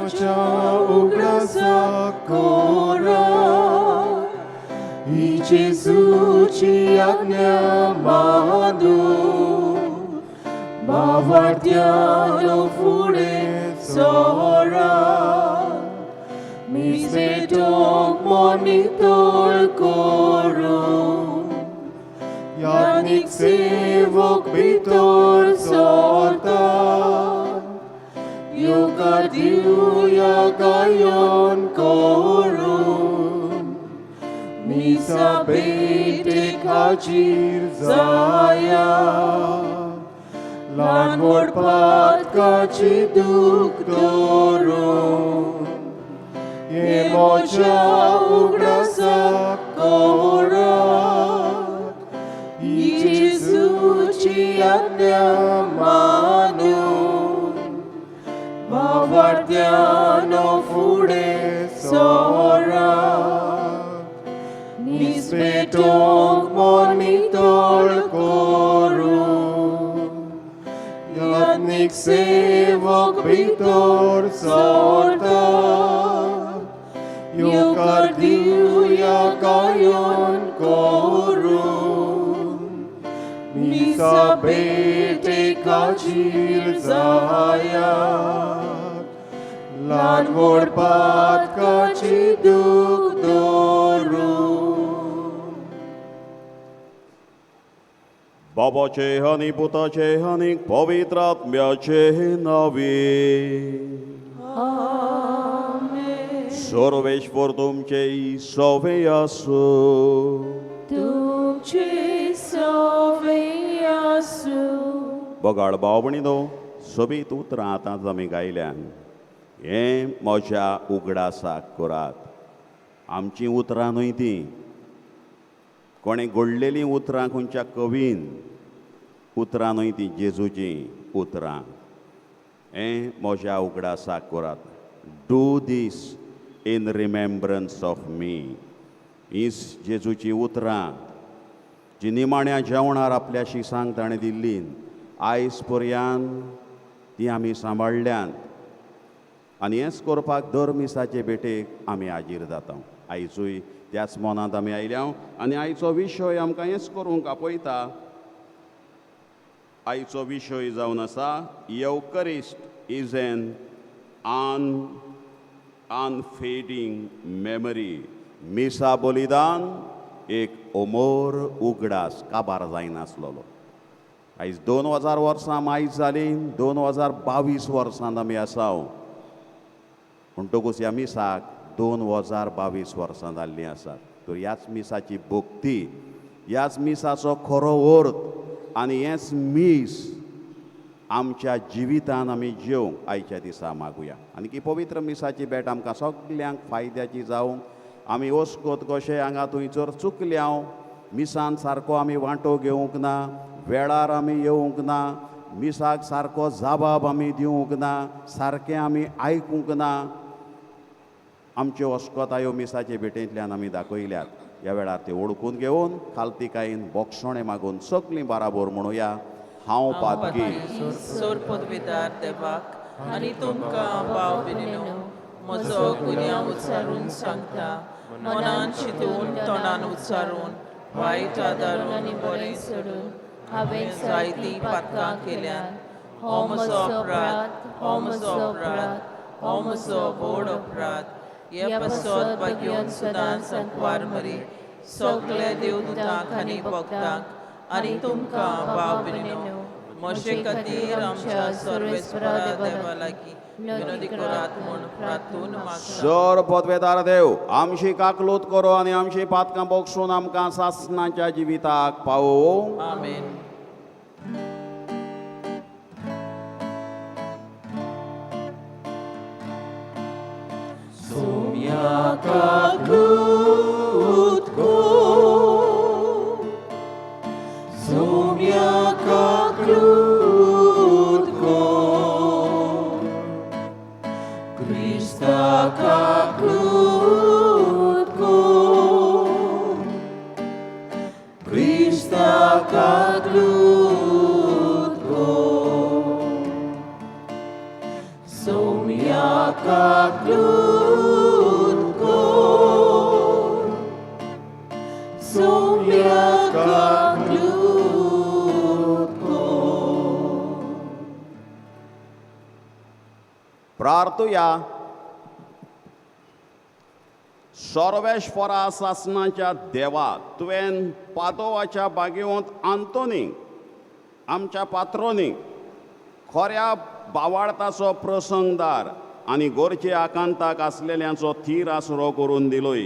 म्हज्या उगडासाक कोरात, ही जेजूची आज्ञा मानून भावार्थ्यानो फुडें सोरात, मीस भेटोवंक मन नितळ करून याज्ञीक सेवक भितर सरतात, येवकार दिवया गायन करून मिसा भेटेक हाजीर जाया, ल्हान व्हड पातकाची दूख दवरून हे म्हज्या उगडासाक कोरात, ही जेजूची आज्ञा मानून भावार्थ्यानो फुडें सोरात, मीस भेटोवंक मन नितळ करून याज्ञीक सेवक भितर सरतात, येवकार दिवया गायन करून मिसा भेटेक हाजीर जायात, ल्हान व्हड पातकाची दूख दवरून. बाबाचे आनी पुताचे आनी पवित्र आत्म्याचे नांवे. सर्वेश्वर तुमचे सवे आसूं. तुमचे सवे आसूं. बगाड भाव भयणीनो, सोबीत उतरां आतां आमी गायल्यान, हें म्हज्या उगडासाक करात. आमचीं उतरां न्हय तीं, कोणें घडलेलीं उतरां खंयच्या कवीन उतरां न्हय तीं, जेजूचीं उतरां. हें म्हज्या उगडासाक करात. Do this in remembrance of me. हीं जेजूचीं उतरां जी निमाण्या जेवणार आपल्या शिसांक ताणें दिल्ली, आयज पर्यंत ती आमी सांबाळ्ळ्यांत आनी हेंच करपाक दर मिसाचे भेटेक आमी हाजीर जाता. आयजूय त्याच मनांत आमी आयल्या आनी आयचो विशय आमकां हेंच करूंक आपयता. आयचो विशय जावन आसा Eucharist is an unfading memory. मिसा बलिदान एक अमर उगडास काबार जायनासलेलो. आयज 2000 वर्सां मायज जालीं, 2022 वर्सांत आमी आसा. म्हणटकूच ह्या मिसाक 2022 वर्सां जाल्लीं आसात. तर ह्याच मिसाची भक्ती, ह्याच मिसाचो खरो अर्थ आनी हेंच मीस आमच्या जिवितान आमी जेवंक आयच्या दिसा मागुया. आनी की पवित्र मिसाची भेट आमकां सगल्यांक फायद्याची जावं. आमी वस्कोत कशें हांगा थंयसर चुकल्या, मिसान सारको आमी वांटो घेवंक ना, वेळार आमी येवंक ना, मिसाक सारको जबाब आमी दिवंक ना, सारकें आमी आयकूंक ना, आमच्यो अस्कोतायो मिसाचे भेटेंतल्यान आमी दाखयल्यात. ह्या वेळार ते ओळखून घेवन खालतिकायेन बोगसणें मागून सगळीं बाराबोर म्हणुया, हांव पातकी. सोर पदवीदार देवाक आनी तुमकां भाव भयणीनो म्हजो गुन्यांव उच्चारून सांगता, मनान चिंतून तोंडान उच्चारून वायट आदारून आनी बरें सोडून हांवें जायतीं पातकां केल्यात. हो म्हजो अपराध, हो म्हजो अपराध, हो म्हजो व्हड अपराध. हे पासत भाग्योन सदांच संकवार मरी सगळे देवदूतांक आनी भक्तांक आनी तुमकां भाव भयणीनो म्हजे खातीर आमच्या सर्वेस्परा देवा लागीं विनोदी करात म्हूण प्रार्थून मागता. सर पदवेदार देव आमची काकलूत करो आनी आमची पातकां बक्षून आमकां सासणाच्या जिविताक पावो. आमेन. सोम्या काकलूत को, सोम्या काकलूत को, क्रिस्ता काकलूत को, क्रिस्ता काकलूत को, सोम्या काकलूत कोर, सोम्या काकलूत कोर. प्रार्थुया. सर्वेश्वरा सासणाच्या देवा, तुवें पादोवाच्या बागेवंत आंतोनीक आमच्या पात्रोनीक खऱ्या बावाळताचो प्रसंगदार आनी गोरचे आकांताक आसलेल्यांचो थीर आसरो करून दिलोय.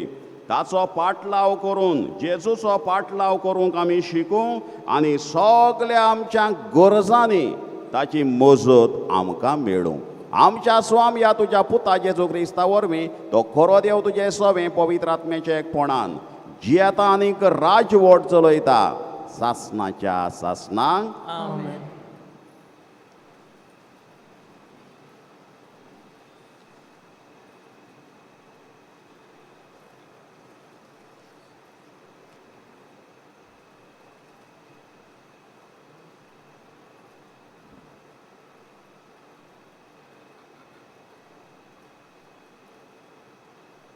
ताचो पाटलाव करून जेजूचो पाटलाव करूंक आमी शिकूं आनी सगल्या आमच्या गरजांनी ताची मजत आमकां मेळूं. आमच्या स्वाम ह्या तुज्या पुता जेजू क्रिस्ता वरवीं तो खरो देव तुजे सवें पवित्र आत्म्याच्या एकपणान जियेता आनीक राजवट चलयता सासणाच्या सासणाक. आमेन.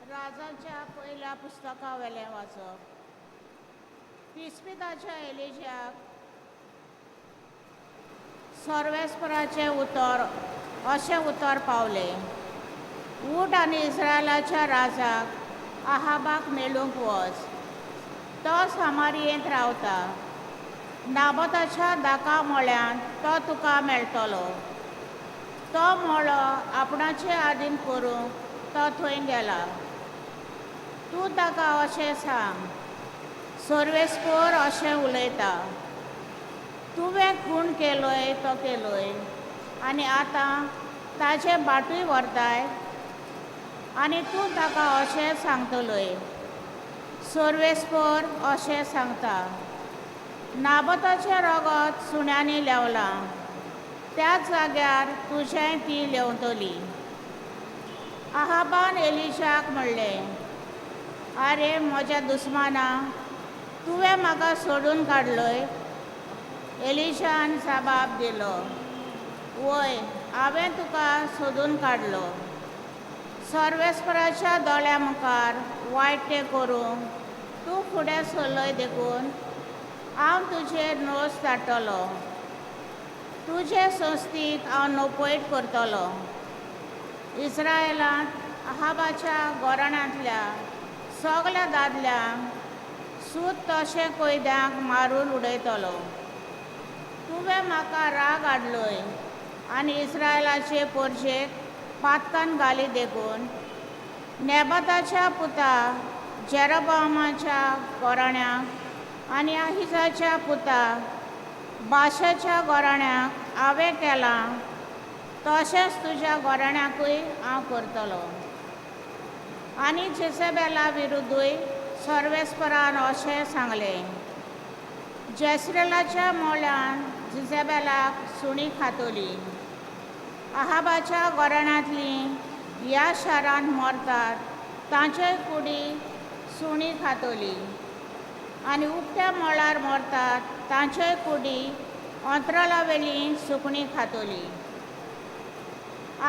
राजाच्या पयल्या पुस्तका वेलें वाचप. तिस्पिताच्या एलिजाक सर्वेस्पराचें उतर अशें उतर पावलें, उठ आनी इस्रायलाच्या राजाक आहाबाक मेळूंक वच, तो सामारियेंत रावता, नाबताच्या दाका मळ्यांत तो तुका मेळटलो. तो मळो आपणाचे आदीन करूंक तो थंय गेला. तूं ताका अशें सांग, सर्वेस्पर अशें उलयता, तुवें खूण केलोय तो केलोय आनी आतां ताजें बाटूय व्हरताय. आनी तूं ताका अशें सांगतलोय, सर्वेस्पर अशें सांगता, नाबताचें रगत सुण्यांनी लेवलां, त्याच जाग्यार तुजेंय ती लेवतली. आहाबान एलिशाक म्हणलें, आरे म्हज्या दुस्माना, तुवें म्हाका सोडून काडलोय. एलिशान जबाब दिलो, वय, हांवें तुका सोदून काडलो. सर्वेस्पराच्या दोळ्या मुखार वायट तें करूंक तूं फुडें सरलोय देखून हांव तुजेर नोस धाडटलो. तुजे संस्थीक हांव नपयत करतलो. इस्रायलांत आहाबाच्या गोराणांतल्या सगल्या दादल्यांक सूत तशें कैद्यांक मारून उडयतलो. तुवें म्हाका राग हाडलोय आनी इस्रायलाचे पोरशेक पातकान घाली देखून नेबाताच्या पुता जेरोबामाच्या गोराण्याक आनी आहिजाच्या पुता बाशाच्या गोराण्याक हांवें केलां तशेंच तुज्या गोराण्याकूय हांव करतलो. आनी जेसेबेला विरुद्धूय सर्वेस्परान अशें सांगलें, जेसरेलाच्या मोल्यान जिजेबेलाक सुणी खातली. आहाबाच्या गोराणांतलीं ह्या शारांत मरतात तांचे कुडी सुणी खातली आनी उकत्या मळार मरतात तांचे कुडी अंतराळावेली सुकणीं खातली.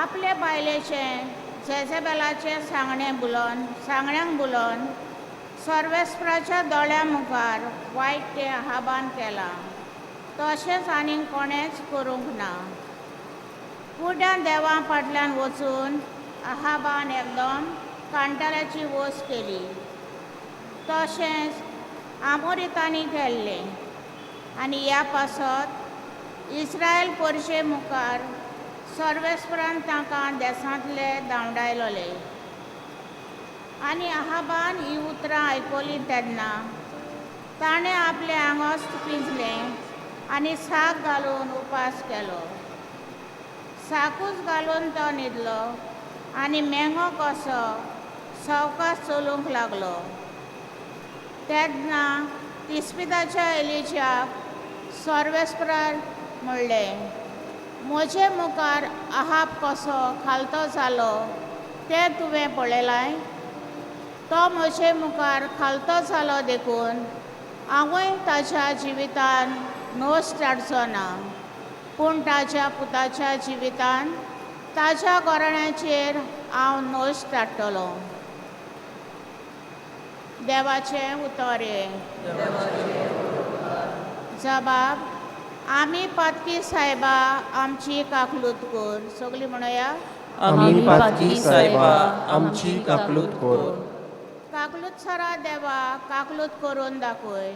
आपले बायलेचें जेजेबेलाचें सांगणें बुलोन सांगण्यांक बुलोन सर्वेस्पराच्या दोळ्या मुखार वायट तें आहाबान केलां तशेंच आनीक कोणेंच करूंक ना. कुड्यां देवां फाटल्यान वचून आहाबान एकदम कांटाळ्याची वस केली, तशेंच आमोरितांनी केल्लें. आनी ह्या पासत इस्रायल परशे मुखार सर्वेस्परान तांकां देसांतले धांवडायलोले. आनी आहाबान ही उतरां आयकलीं तेन्ना ताणें आपलें आंगोस्त पिंजलें आनी साक घालून उपास केलो. साकूच घालून तो न्हिदलो आनी मेंगो कसो सवकास चलूंक लागलो. तेन्ना तिस्पिताच्या एलिशाक सर्वेस्परान म्हणलें, म्हजे मुखार आहाब कसो खालतो जालो तें तुवें पळयलां. तो म्हजे मुखार खालतो जालो देखून हांवूय ताच्या जिवितान नश्ट हाडचो ना, पूण ताच्या पुताच्या जिवितान ताज्या गोरण्याचेर हांव नोश धाडटलो. देवाचें उतर हें. जबाब आमी पातकी सायबा आमची काकलूत कर. सगळीं म्हणया. आमी पातकी सायबा आमची काकलूत कर. काकलूत सरा देवा काकलूत करून दाखय.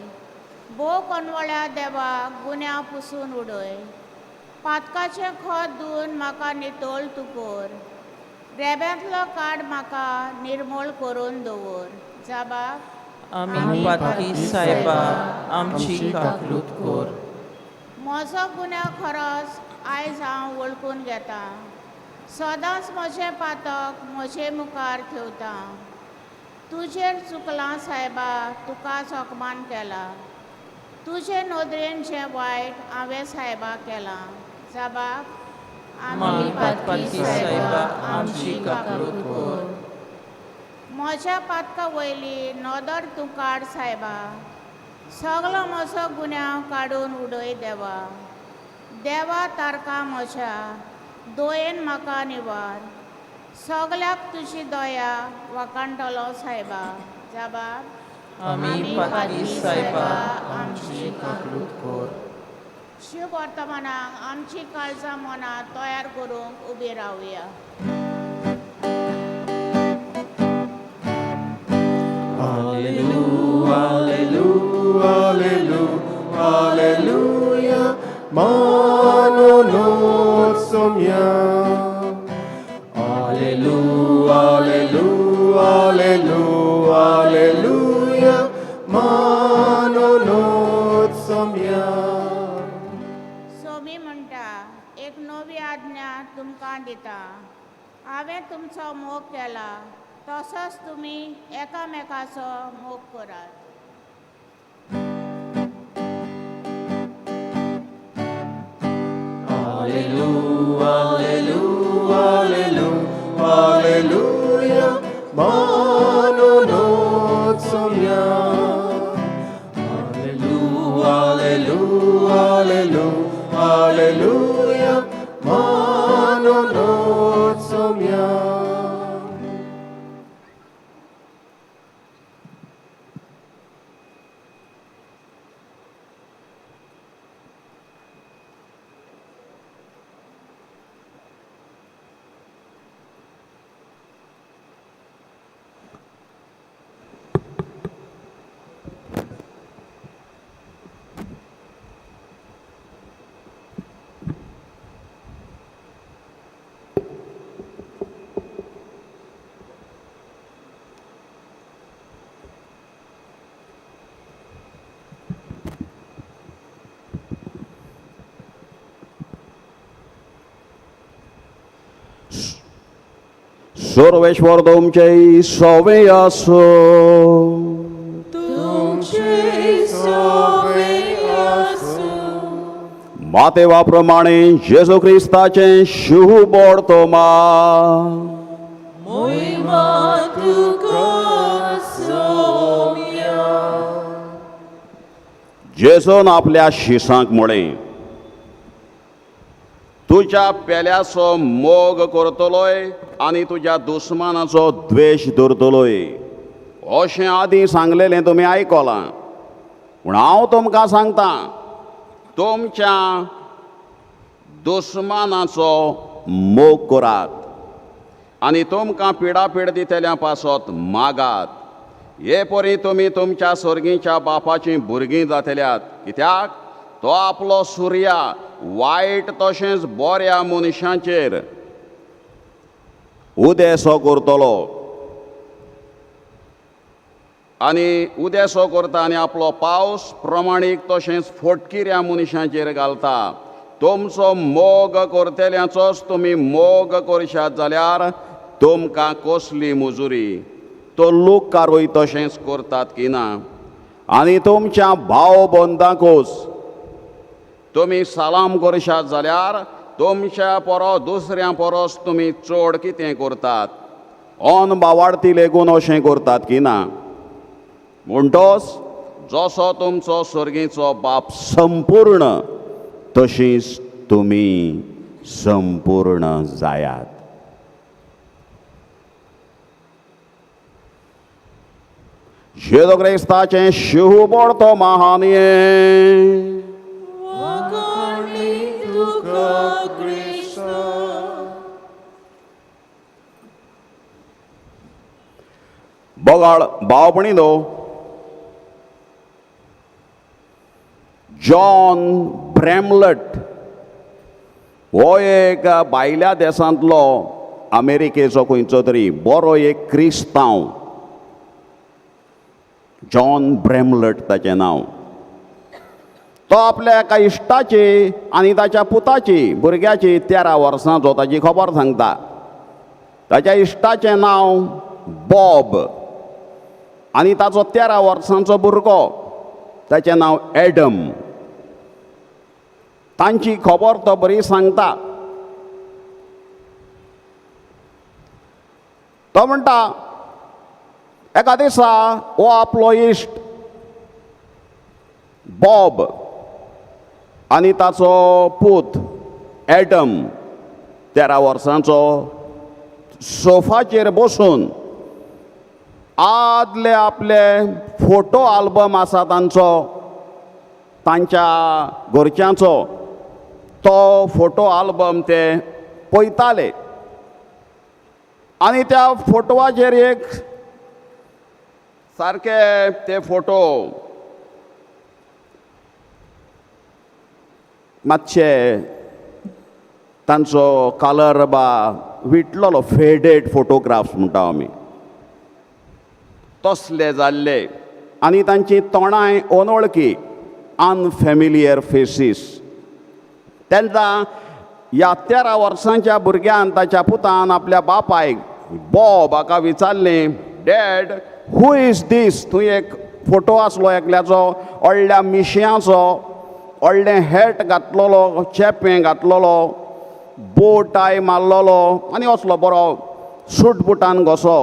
भोव कोनवळ्या देवा गुन्यांव पुसून उडय. पातकाचें खत धुवन म्हाका नितळ तूं कर. रेब्यांतलो काड म्हाका निर्मूळ करून दवर. जबाब आमी पातकी सायबा आमची काकलूत कर. म्हजो गुन्यांव खरोच आयज हांव वळखून घेतां. सदांच म्हजें पातक म्हजे मुखार ठेवता. तुजेर चुकलां सायबा, तुकाच अपमान केला. तुजे नदरेन जें वायट हांवें सायबा केलां. जबाब आमी पातकी सायबा आमची काकलूत कर. म्हज्या पातका वयली नदर तूं काड सायबा. सगलो म्हजो गुन्यांव काडून उडय देवा. देवा तारका म्हज्या दयेन म्हाका निवार. सगल्याक तुजी दया वाखाणटलो सायबा. जबाब आमी पातकी सायबा आमची काकलूत कर. शुभ वर्तमानाक आमची काळजां मनां तयार करूंक उबी रावया. Alleluia, manonotsomia. Alleluia, alleluia, alleluia, alleluia, manonotsomia. Somi म्हणटा एक नवी आज्ञा तुमकां दिता. हांवें तुमचो मोग केला तसोच तुमी एकामेकाचो मोग करात. Alleluia, alleluia, alleluia, alleluia, manonotsomia. Alleluia, alleluia, alleluia, alleluia, manonotsomia. Sarveshwar तुमचे सवे आसो. तुमचे सवे आसूं. मातेवा प्रमाणे जेजू क्रिस्ताचें शुभ तोमा. मोहिमा तुका सोम्या. जेजून आपल्या शिसांक म्हळें, तुज्या पेल्याचो मोग करतलोय आनी तुज्या दुस्मानाचो द्वेश दवरतलोय अशें आदीं सांगलेलें तुमी आयकलां. पूण हांव तुमकां सांगतां, तुमच्या दुस्मानाचो मोग करात आनी तुमकां पिडापीड दितल्या पासत मागात. हे परी तुमी तुमच्या सर्गीच्या बापाचीं भुरगीं जातल्यात. कित्याक तो आपलो सुर्या वायट तशेंच बऱ्या मनशांचेर उदेसो करतलो आनी उदेसो करता आनी आपलो पावस प्रमाणीक तशेंच फोटकिऱ्या मनशांचेर घालता. तुमचो मोग करतल्यांचोच तुमी मोग करशात जाल्यार तुमकां कसली मुजुरी? तो लोककारूय तशेंच करतात की ना? आनी तुमच्या भाव बंदाकूच तुमी सलाम करशात जाल्यार तुमच्या परस दुसऱ्या परस तुमी चड कितें करतात? अन बावाडती लेगून अशें करतात की ना? म्हणटोच जसो तुमचो सर्गीचो बाप संपूर्ण तशीच तुमी संपूर्ण जायात. जेजू क्रिस्ताचें शिवबोडतो महानये वगळणी तुका क्रिस्ता. बोगाळ भावपणीनो, जॉन ब्रॅमलट हो एक भायल्या देशांतलो अमेरिकेचो खंयचो तरी बरो एक क्रिस्तांव, जॉन ब्रॅमलट ताचें नांव. तो आपल्या एका इश्टाची आनी ताच्या पुताची भुरग्याची 13 वर्सांचो ताची खबर सांगता. ताच्या इश्टाचें नांव बॉब आनी ताचो 13 वर्सांचो भुरगो ताचें नांव एडम. तांची खबर तो बरी सांगता. तो म्हणटा एका दिसा हो आपलो इश्ट बॉब आनी ताचो पूत एडम 13 वर्सांचो सोफाचेर बसून आदले आपले फोटो आल्बम आसा तांचो, तांच्या घरच्यांचो, तो फोटो आल्बम ते पळयताले आनी त्या फोटवाचेर एक सारके ते फोटो मातशे तांचो कलर बा विटलोलो, फेडेड फोटोग्राफ्स म्हणटा आमी, तसले जाल्ले आनी तांची तोंडाय अनवळखी, अनफेमिलियर फेसीस. तेन्ना ह्या 13 वर्सांच्या भुरग्यान ताच्या पुतान आपल्या बापायक बॉब हाका विचारलें, डॅड who is दीस? थंय एक फोटो आसलो एकल्याचो, व्हडल्या मिशयांचो, व्हडलें हॅट घातलोलो, चेपें घातलोलो, बो टाय मारलोलो आनी असलो बरो सूट बुटान कसो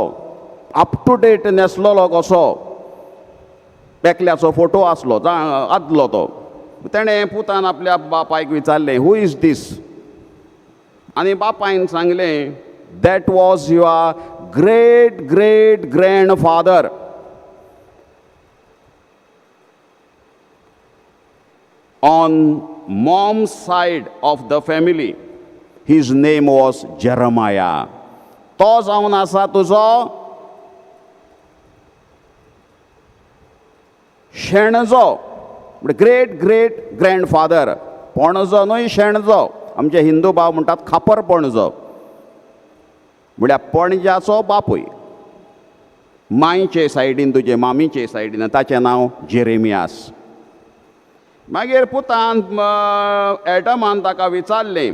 अप टू डेट न्हेसलोलो कसो एकल्याचो फोटो आसलो आदलो तो. तेणें पुतान आपल्या बापायक विचारलें, who is दीस? आनी बापायन सांगलें, that was your great great grandfather. On mom's side of the family his name was Jeremiah. तो जावन आसा तुजो शेणजो, ग्रेट ग्रेट ग्रँडफादर. पणजो न्हय, शेणजो. आमचे हिंदू भाव म्हणटात खापर पणजो, म्हळ्यार पणज्याचो बापूय. मांयचे सायडीन, तुजे मामीचे सायडीन, ताचें नांव जेरेमियास. मागीर पुतान एडमान ताका विचारलें,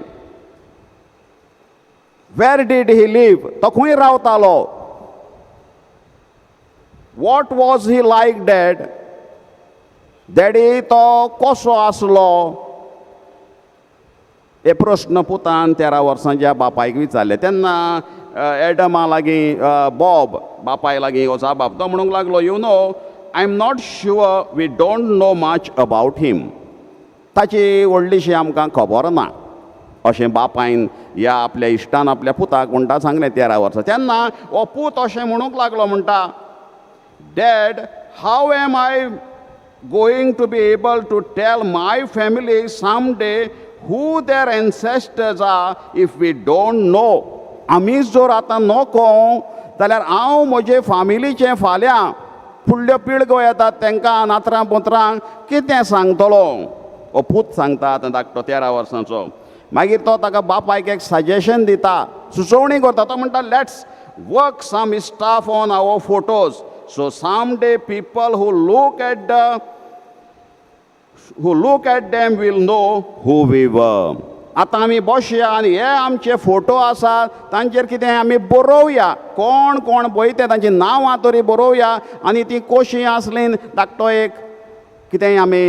वेर did he live? तो खंय रावतालो? What was he like dad? Daddy तो कसो आसलो? हे प्रश्न पुतान 13 वर्सांच्या बापायक विचारले. तेन्ना एडमा लागीं बॉब बापाय लागीं वचा बाप तो म्हणूंक लागलो, you know I am not sure, we don't know much about him. ताची व्हडलीशी आमकां खबर ना अशें बापायन ह्या आपल्या इश्टान आपल्या पुताक म्हणटा सांगलें 13 वर्सां. तेन्ना हो पूत अशें म्हणूंक लागलो, म्हणटा, dad how am I going to be able to tell my family some day who their ancestors are if we don't know? आमीच जर आतां नको जाल्यार हांव म्हजे फामिलीचें फाल्यां फुडल्यो पिळग्यो येतात तांकां नातरां पोत्रांक कितें सांगतलो? हो पूत सांगता आतां धाकटो 13 वर्सांचो. मागीर तो ताका बापायक एक सजेशन दिता, सुचोवणी करता. तो म्हणटा, let's work some stuff on our photos so some day people who look at the who look at them will know who we were. आतां आमी बसया आनी हे आमचे फोटो आसात तांचेर कितें आमी बरोवया, कोण कोण पळयता तांची नांवां तरी बरोवया आनी ती कशीं आसलीं धाकटो एक कितेंय आमी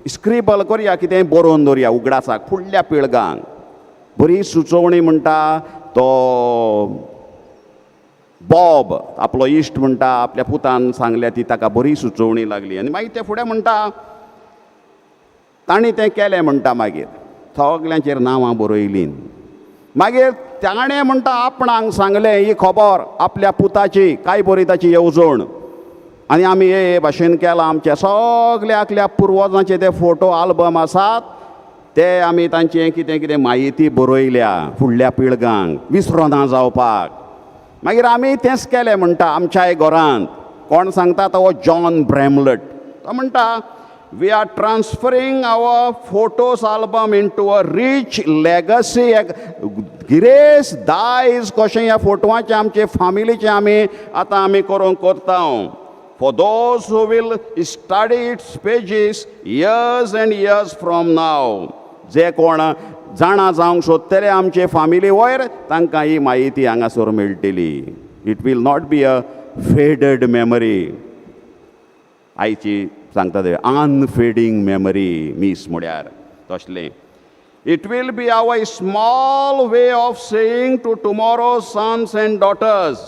स्क्रिबल करया, कितेंय बरोवन दवरया उगडासाक फुडल्या पिळगांक. बरी सुचोवणी म्हणटा तो बॉब आपलो इश्ट म्हणटा आपल्या पुतान सांगल्या ती ताका बरी सुचोवणी लागली. आनी मागीर ते फुडें म्हणटा तांणी तें केलें म्हणटा. मागीर सगल्यांचेर नांवां बरयलीं. मागीर ताणें म्हणटा आपणाक सांगलें ही खबर आपल्या पुताची, काय बरी ताची येवजण, आनी आमी हे भाशेन केलां, आमच्या सगल्या आकल्या पुर्वजांचे ते फोटो आल्बम आसात, ते आमी तांचें कितें कितें म्हायती बरयल्या फुडल्या पिळगांक विसरोना जावपाक. मागीर आमी तेंच केलें म्हणटा आमच्याय घरांत. कोण सांगता तो जॉन ब्रॅमलट. तो म्हणटा we are transferring our photos album into a rich legacy. एक गिरेस्त दायज कशें ह्या फोटवाचें आमचे फामिलीचें आमी आतां आमी करूंक करता, for those who will study its pages years and years from now. जे कोण जाणा जावंक सोदतले आमचे फामिली वयर, तांकां ही म्हायती हांगासर मेळटली. It will not be a faded memory. आयची सांगता ते अनफेडींग मेमरी मीस म्हळ्यार तसलें. It will be our small way of saying to tomorrow sons and daughters,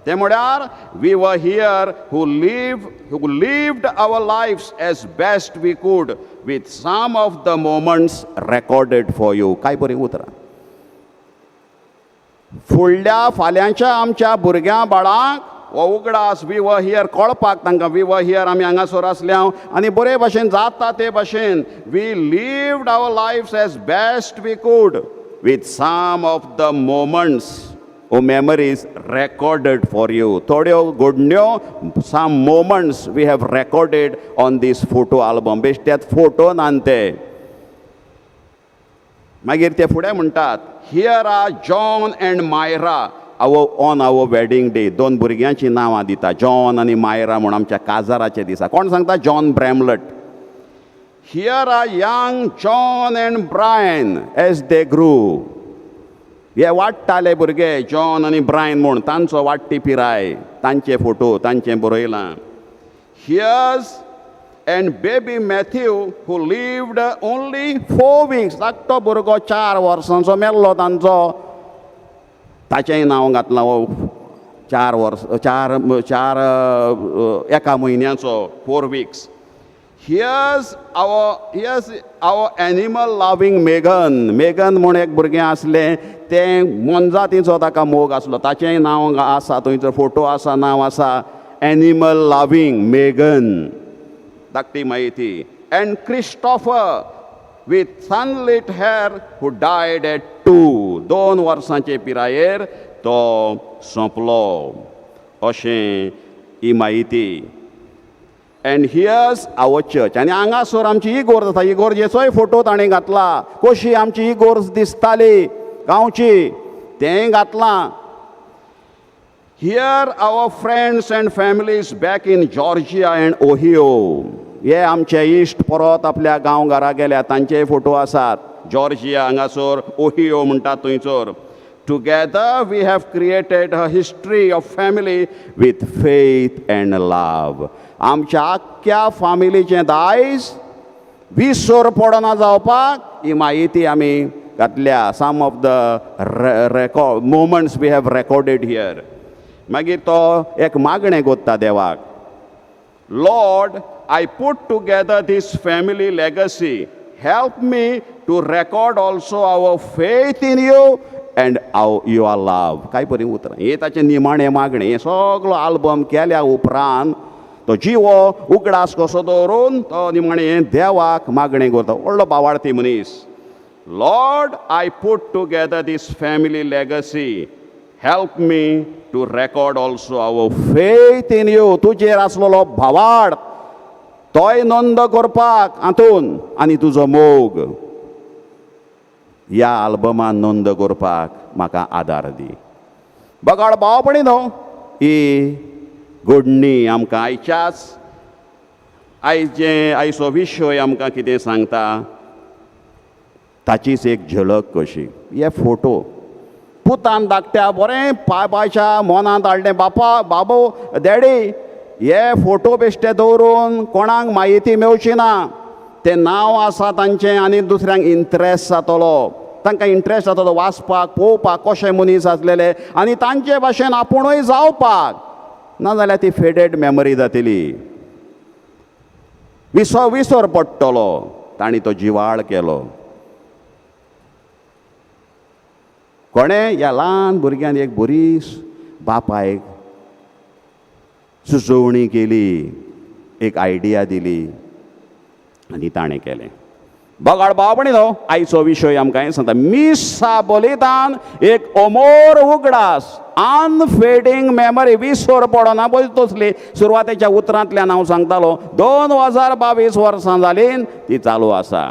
ते म्हळ्यार we were here who lived our lives as best we could with some of the moments recorded for you. काय बरीं उतरां. फुडल्या फाल्यांच्या आमच्या भुरग्यां बाळांक हो उगडास, we were here, कळपाक तांकां, we were here, आमी हांगासर आसले हांव आनी बरे भाशेन जाता ते भाशेन we lived our lives as best we could with some of the moments or memories recorded for you. थोड्यो घडण्यो, some moments we have recorded on this photo album. बेश्ट्यात फोटो नान ते. मागीर ते फुडें म्हणटात, here are John and Myra our on our wedding day. दोन भुरग्यांचीं नांवां दिता, जॉन आनी मायरा म्हूण, आमच्या काजाराच्या दिसा. कोण सांगता? John Bramlett. Here are young John and Brian as they grew. हे वाडटाले भुरगे जॉन आनी ब्रायन म्हूण, तांचो वाडटी पिराय, तांचे फोटो, तांचें बरयलां. Here's and baby Matthew who lived only 4 weeks. धाकटो भुरगो 4 वर्सांचो मेल्लो तांचो, ताचेंय नांव घातलां. हो 4 वर्स, चार चार एका म्हयन्याचो, 4 weeks. Here's our animal loving Megan. Megan म्हूण एक भुरगें आसलें, तें मोनजातीचो ताका मोग आसलो, ताचेंय नांव आसा थंयसर, फोटो आसा, नांव आसा, एनिमल लवींग मेगन. धाकटी म्हायती. And Christopher with sunlit hair who died at 2. 2 वर्सांचे पिरायेर तो सोंपलो, अशें ही म्हायती. And here's our church. आनी हांगासर आमची इगोर्ज आसा, इगोर्जेचोय फोटो ताणें घातला. कशी आमची इगोर्ज दिसताली गांवची, तेंय घातलां. Here our friends and families back in Georgia and Ohio. हे आमचे इश्ट परत आपल्या गांव घरा गेल्या, तांचेय फोटो आसात, जॉर्जिया हांगासर, ओहियो म्हणटात थंयसर. Together we have created a history of family with faith and love. आमच्या आख्ख्या फामिलीचें दायज विसर पडना जावपाक ही म्हायती आमी घातल्या. Some of the record moments we have recorded here. मागीर तो एक मागणें कोत्ता देवाक. Lord, I put together this family legacy. Help me to record also our faith in you and our your love. काय बरीं उतरां. हें ताचें निमाणें मागणें. हें सगलो आल्बम केल्या उपरांत तो जिवो उगडास कसो दवरून तो निमाणें देवाक मागणें करता. व्हडलो बावाळती मनीस. Lord, I put together this family legacy. Help me to record also our faith in you. तुजेर आसलेलो भावाड तोय नोंद करपाक हातून आनी तुजो मोग ह्या आल्बमान नोंद करपाक म्हाका आदार दी. बगाड भावपणी न्हू, ही घडणी आमकां आयच्याच आयज जें आयचो विशय आमकां कितें सांगता ताचीच एक झलक कशी. हे फोटो पुतान धाकट्या बरें बापायच्या मनांत हाडलें, बापा, बाबू, डॅडी, हे फोटो बेश्टे दवरून कोणाक म्हायती मेवची ना. तें नांव आसा तांचें आनी दुसऱ्यांक इंट्रस्ट जातलो, तांकां इंट्रस्ट जातलो वाचपाक, पळोवपाक कशे मनीस आसलेले आनी तांचे भाशेन आपुणूय जावपाक. नाजाल्यार ती फेडेड मेमरी जातली, विसर पडटलो. तांणी तो जिवाळ केलो. कोणें ह्या ल्हान भुरग्यान एक बरी बापायक सुचोवणी केली, एक आयडिया दिली आनी ताणें केलें. बगाड बाबणी न्हू आयचो विशय आमकां हें सांगता, मिसा बलिदान एक अमोर उगडास, अनफेडींग मेमरी, विसर पडना. पळय तसली सुरवातेच्या उतरांतल्यान हांव सांगतालो, 2022 वर्सां जालीं ती चालू आसा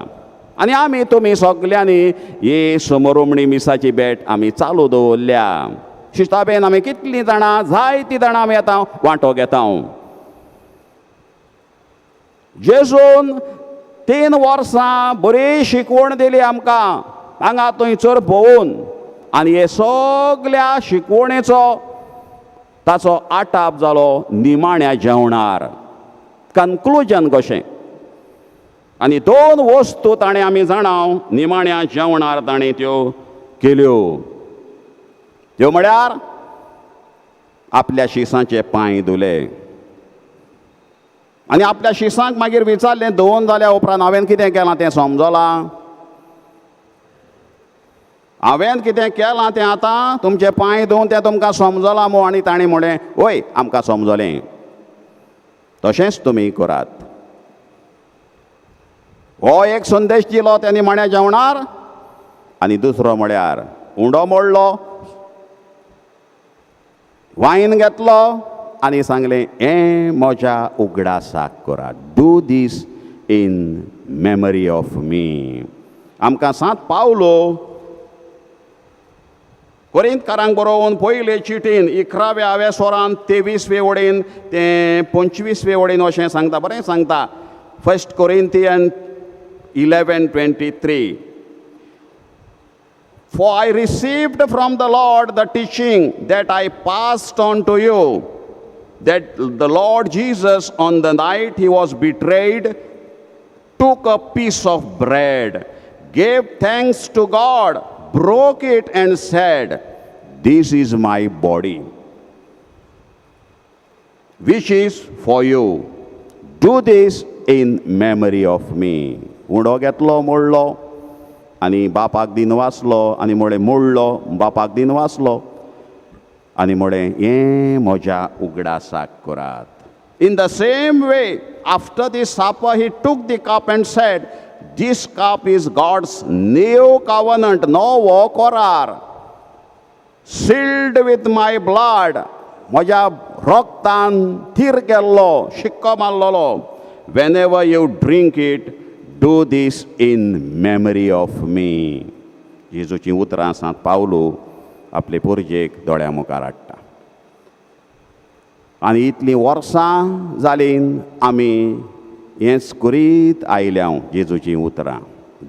आनी आमी तुमी सगल्यांनी ही समोरुमणी मिसाची भेट आमी चालू दवरल्या. शिस्ताबेन आमी कितलीं जाणां, जायतीं जाणां आमी येता वांटो घेता. जेजून 3 वर्सां बरी शिकवण दिली आमकां हांगा थंयसर भोंवून, आनी हे सगल्या शिकवणेचो ताचो आटाप जालो निमाण्या जेवणार, कन्क्लुजन कशें. आनी 2 वस्तू ताणें आमी जाणाव निमाण्या जेवणार ताणें त्यो केल्यो. त्यो म्हळ्यार आपल्या शिसांचे पांय धुले आनी आपल्या शिसांक मागीर विचारलें, धुवन जाल्या उपरांत हांवें कितें केलां तें समजलां? हांवें कितें केलां तें आतां तुमचे पांय धुवन तें तुमकां समजलां मू? आनी ताणें म्हणलें, वय आमकां समजलें, तशेंच तुमी करात. हो एक संदेश दिलो त्या निमाण्या जेवणार. आनी दुसरो म्हळ्यार उंडो मोडलो, वायन घेतलो आनी सांगलें, हें म्हज्या उगडासाक करात, do this in memory of me. आमकां सांत पावलो कोरिंतकारांक बरोवन पयले चिटीन 11व्या वेसोरान 23वे वडेन ते 25वे वडेन अशें सांगता, बरें सांगता. 1 Corinthians 11:23. For I received from the Lord the teaching that I passed on to you, that the Lord Jesus, on the night he was betrayed, took a piece of bread, gave thanks to God, broke it and said, This is my body, which is for you. Do this in memory of me. उंडो घेतलो, मोडलो आनी बापाक दिन वाचलो आनी म्हळें, मोडलो, बापाक दिन वाचलो आनी म्हळें, हें म्हज्या उगडासाक करात. In the same way, after the supper he took the cup and said, This cup is God's new covenant, नवो करार, sealed with my blood, म्हज्या रक्तान थीर केल्लो, शिक्को मारलेलो. Whenever you drink it, do this in memory of me. जेजूचीं उतरां सांत पावलो आपले पुरजेक दोळ्या मुखार हाडटा. आनी इतलीं वर्सां जालीं आमी हेंच करीत आयल्या, जेजूचीं उतरां,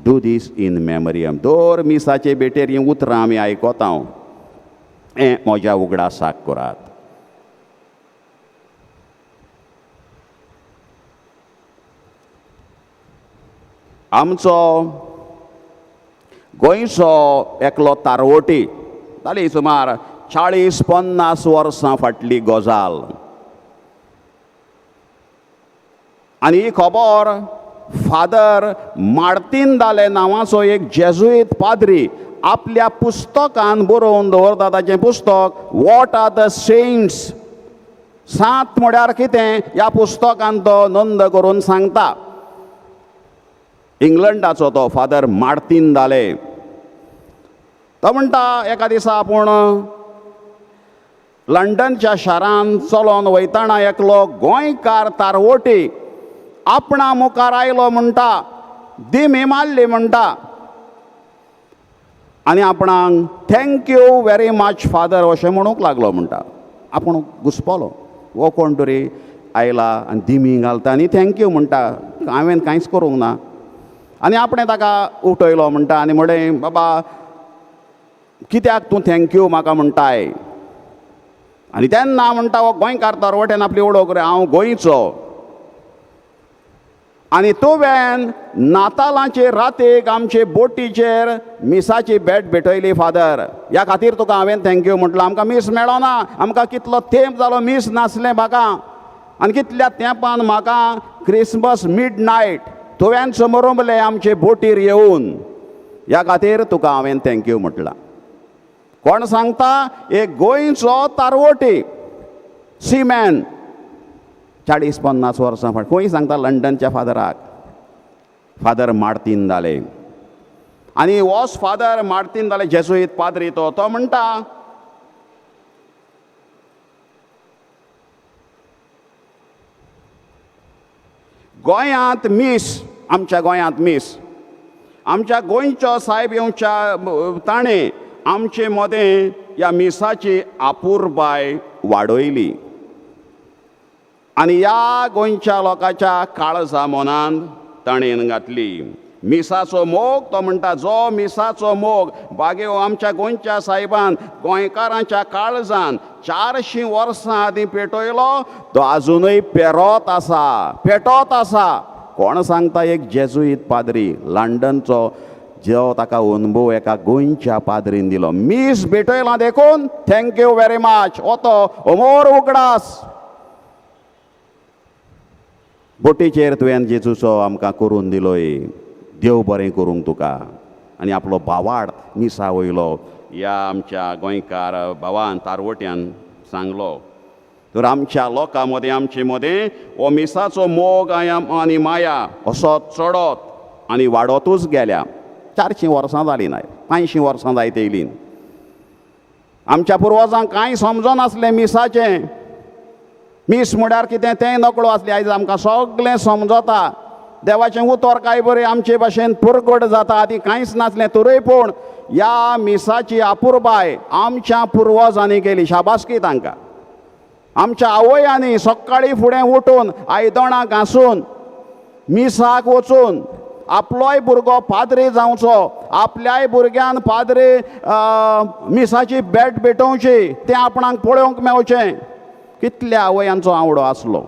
do this in memory. दर मिसाचे भेटेर हीं उतरां आमी आयकता, हें म्हज्या उगडासाक करात. आमचो गोंयचो एकलो तारवटी जाली सुमार 40-50 वर्सां फाटली गजाल. आनी ही खबर फादर मार्तीन दाले नांवाचो एक जेजुईत पाद्री आपल्या पुस्तकान बरोवन दवरता. ताचें पुस्तक what are the saints, सांत म्हळ्यार कितें, ह्या पुस्तकान तो नोंद करून सांगता. इंग्लंडाचो तो फादर मार्तीन दाले. तो म्हणटा, एका दिसा आपूण लंडनच्या शारांत चलोन वयतना एकलो गोंयकार तारवटी आपणा मुखार आयलो म्हणटा, दिमी मारली म्हणटा आनी आपणाक thank you very much father अशें म्हणूंक लागलो म्हणटा. आपूण घुसपलो, हो कोण तरी आयला आनी दिमी घालता आनी thank you म्हणटा, हांवें कांयच करूंक ना. आनी आपणें ताका उठयलो म्हणटा आनी म्हणलें, बाबा कित्याक तूं thank you म्हाका म्हणटाय? आनी तेन्ना म्हणटा हो गोंयकार तरवटेन आपली वळख, हांव गोंयचो आनी तुवें नातालांचे रातीक आमचे बोटीचेर मिसाची भेट भेटयली फादर, ह्या खातीर तुका हांवें thank you म्हटलां. आमकां मीस मेळना, आमकां कितलो तेंप जालो मीस नासलें म्हाका, आनी कितल्या तेंपान म्हाका क्रिसमस मिड नायट तुवें समोरंबलें आमचे बोटीर येवन, ह्या खातीर तुका हांवें thank you म्हटलां. कोण सांगता? एक गोंयचो तारवोटी सीमॅन, 40-50 वर्सां फाट खंय सांगता लंडनच्या फादराक, फादर मार्तीन जाले. आनी वॉस फादर मार्तीन जाले जेजुईत पाद्री तो, तो म्हणटा गोंयांत मीस, आमच्या गोंयांत मीस, आमच्या गोंयचो सायब येवच्या ताणें आमचे मदें ह्या मिसाची आपुरबाय वाडयली आनी ह्या गोंयच्या लोकांच्या काळजा मनान ताणें घातली मिसाचो मोग. तो म्हणटा जो मिसाचो मोग बागेव आमच्या गोंयच्या सायबान गोंयकारांच्या काळजान 400 वर्सां आदीं पेटयलो तो आजुनूय पेरोत आसा, पेटत आसा. कोण सांगता? एक जेजुईत पाद्री लंडनचो, जो ताका अनुभव एका गोंयच्या पाद्रीन दिलो. मीस भेटयलां देखून thank you very much. हो तो अमोर उगडास बोटीचेर तुवें जेजूचो आमकां करून दिलोय, देव बरें करूंक तुका. आनी आपलो भावाड मिसा वयलो ह्या आमच्या गोंयकार भावान तारवट्यान सांगलो. तर आमच्या लोकां मदें, आमचे मदें हो मिसाचो मोग आनी माया असो चडत आनी वाडतूच गेल्या. 400 वर्सां जालीं नाय, 500 वर्सां जायत येयलीं. आमच्या पुर्वजांक कांय समजनासलें मिसाचें, मीस म्हळ्यार कितें तें नकळो आसलें. आयज आमकां सगळें समजता, देवाचें उतर काय बरें आमचे भाशेन पुरगट जाता, आदी कांयच नासलें. तरूय पूण ह्या मिसाची आपुरबाय आमच्या पुर्वजांनी केली, शाबासकी तांकां. आमच्या आवयांनी सकाळीं फुडें उठून आयदणां घांसून मिसाक वचून आपलोय भुरगो पाद्री जावचो, आपल्याय भुरग्यान पाद्री मिसाची भेट भेटोवची, तें आपणाक पळोवंक मेवचें, कितल्या आवयांचो आवडो आसलो.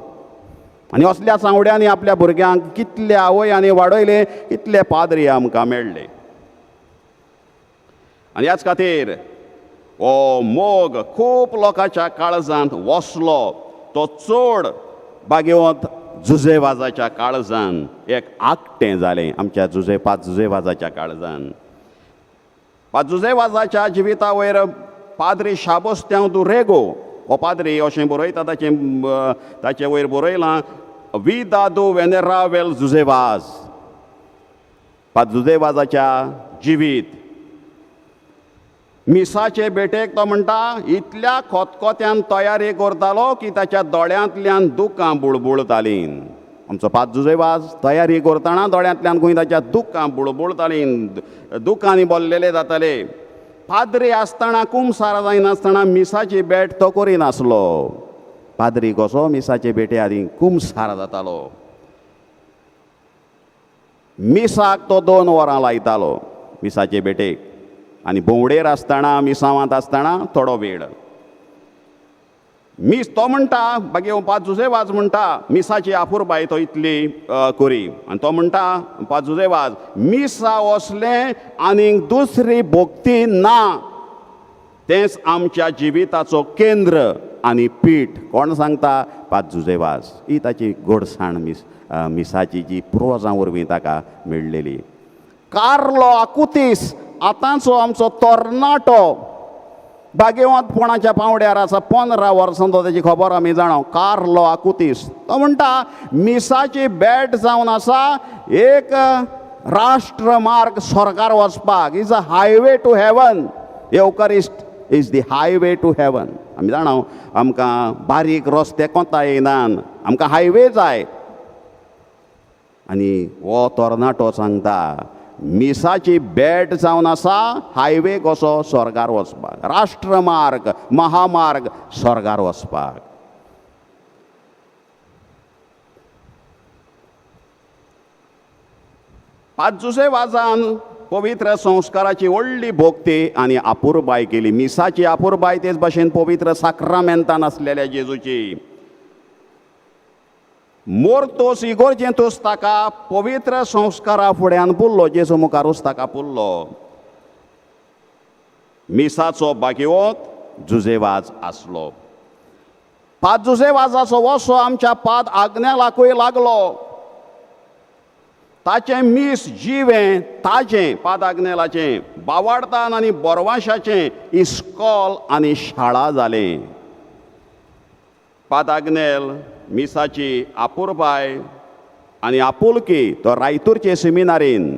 आनी असल्या सांवड्यांनी आपल्या भुरग्यांक कितल्या आवयांनी वाडयले, कितले पाद्री आमकां मेळ्ळे. आनी ह्याच खातीर हो मोग खूब लोकांच्या काळजांत वसलो, तो चड बागेवत जुजेवाजाच्या काळजान एक आकटें जालें. आमच्या जुजे पाद जुजेवाजाच्या काळजान, पाद जुजेवाजाच्या जिविता वयर पाद्री शाबोस्त्यांव दु रेगो हो पाद्री अशें बरयता, ताचें ताचे वयर बरयलां विदा दु वेनेरावेल जुजेवाज. पाद जुजेवाजाच्या जिवीत मिसाचे भेटेक तो म्हणटा इतल्या खोतखोत्यान तयारी करतालो की ताच्या दोळ्यांतल्यान दुकां बुळबुळतालीं. आमचो पाद जुजेवाज तयारी करतना दोळ्यांतल्यान खंय ताच्या दुकां बुळबुळतालीं, दुकांनी बोल्लेले जाताले. पाद्री आसतना कुमसार जायनासतना मिसाची भेट तो करिनासलो. पाद्री कसो मिसाचे भेटे आदीं कुमसार जातालो. मिसाक तो 2 वरां लायतालो मिसाचे भेटेक, आनी भोंवडेर आसतना मिसावांत आसतना थोडो वेळ मीस. तो म्हणटा बागी पाद जुजेवाज म्हणटा मिसाची आपुरबाय तो इतली करी. आनी तो म्हणटा पाद जुजेवाज मिसा वसलें आनीक दुसरी भक्ती ना, तेंच आमच्या जिविताचो केंद्र आनी पीठ. कोण सांगता? पाद जुजेवाज. ही ताची गोडसाण मिस मिसाची जी पुर्वजां वरवीं ताका मेळ्ळेली. कार्लो आकुतीस आतांचो आमचो तरणाटो भाग्यवंतपणाच्या पांवड्यार आसा, 15 वर्सां तो ताची खबर आमी जाणा. कार्लो आकुतीस तो म्हणटा मिसाची भेट जावन आसा एक राष्ट्रमार्ग स्वर्गार वचपाक, is a highway to heaven. Eucharist is the highway to heaven. आमी जाणा आमकां बारीक रस्ते कोता येनान, आमकां हायवे जाय. आनी हो तरणाटो सांगता मिसाची भेट जावन आसा हायवे कसो स्वर्गार वचपाक, राष्ट्रमार्ग महामार्ग स्वर्गार वचपाक. पाद जुजेवाजान पवित्र संस्काराची व्हडली भक्ती आनी आपुरबाय केली. मिसाची आपुरबाय तेच भाशेन पवित्र साक्रामेंतान आसलेल्या जेजूची. मोर्तोस इगोर्जेंतूच ताका पवित्र संस्कारा फुड्यान पुरलो, जेजू मुखारूच ताका पुरलो. मिसाचो भाग्यवत जुजेवाज आसलो. पाद जुजेवाजाचो वसो आमच्या पाद आग्नेलाकूय लागलो. ताचें मीस जिवें ताजें पादाग्नेलाचें बावाडतान आनी बोरवाशाचें इस्कॉल आनी शाळा जालें. पादाग्नेल मिसाची आपुरबाय आनी आपुलकी तो रायतूरचे सेमिनारीन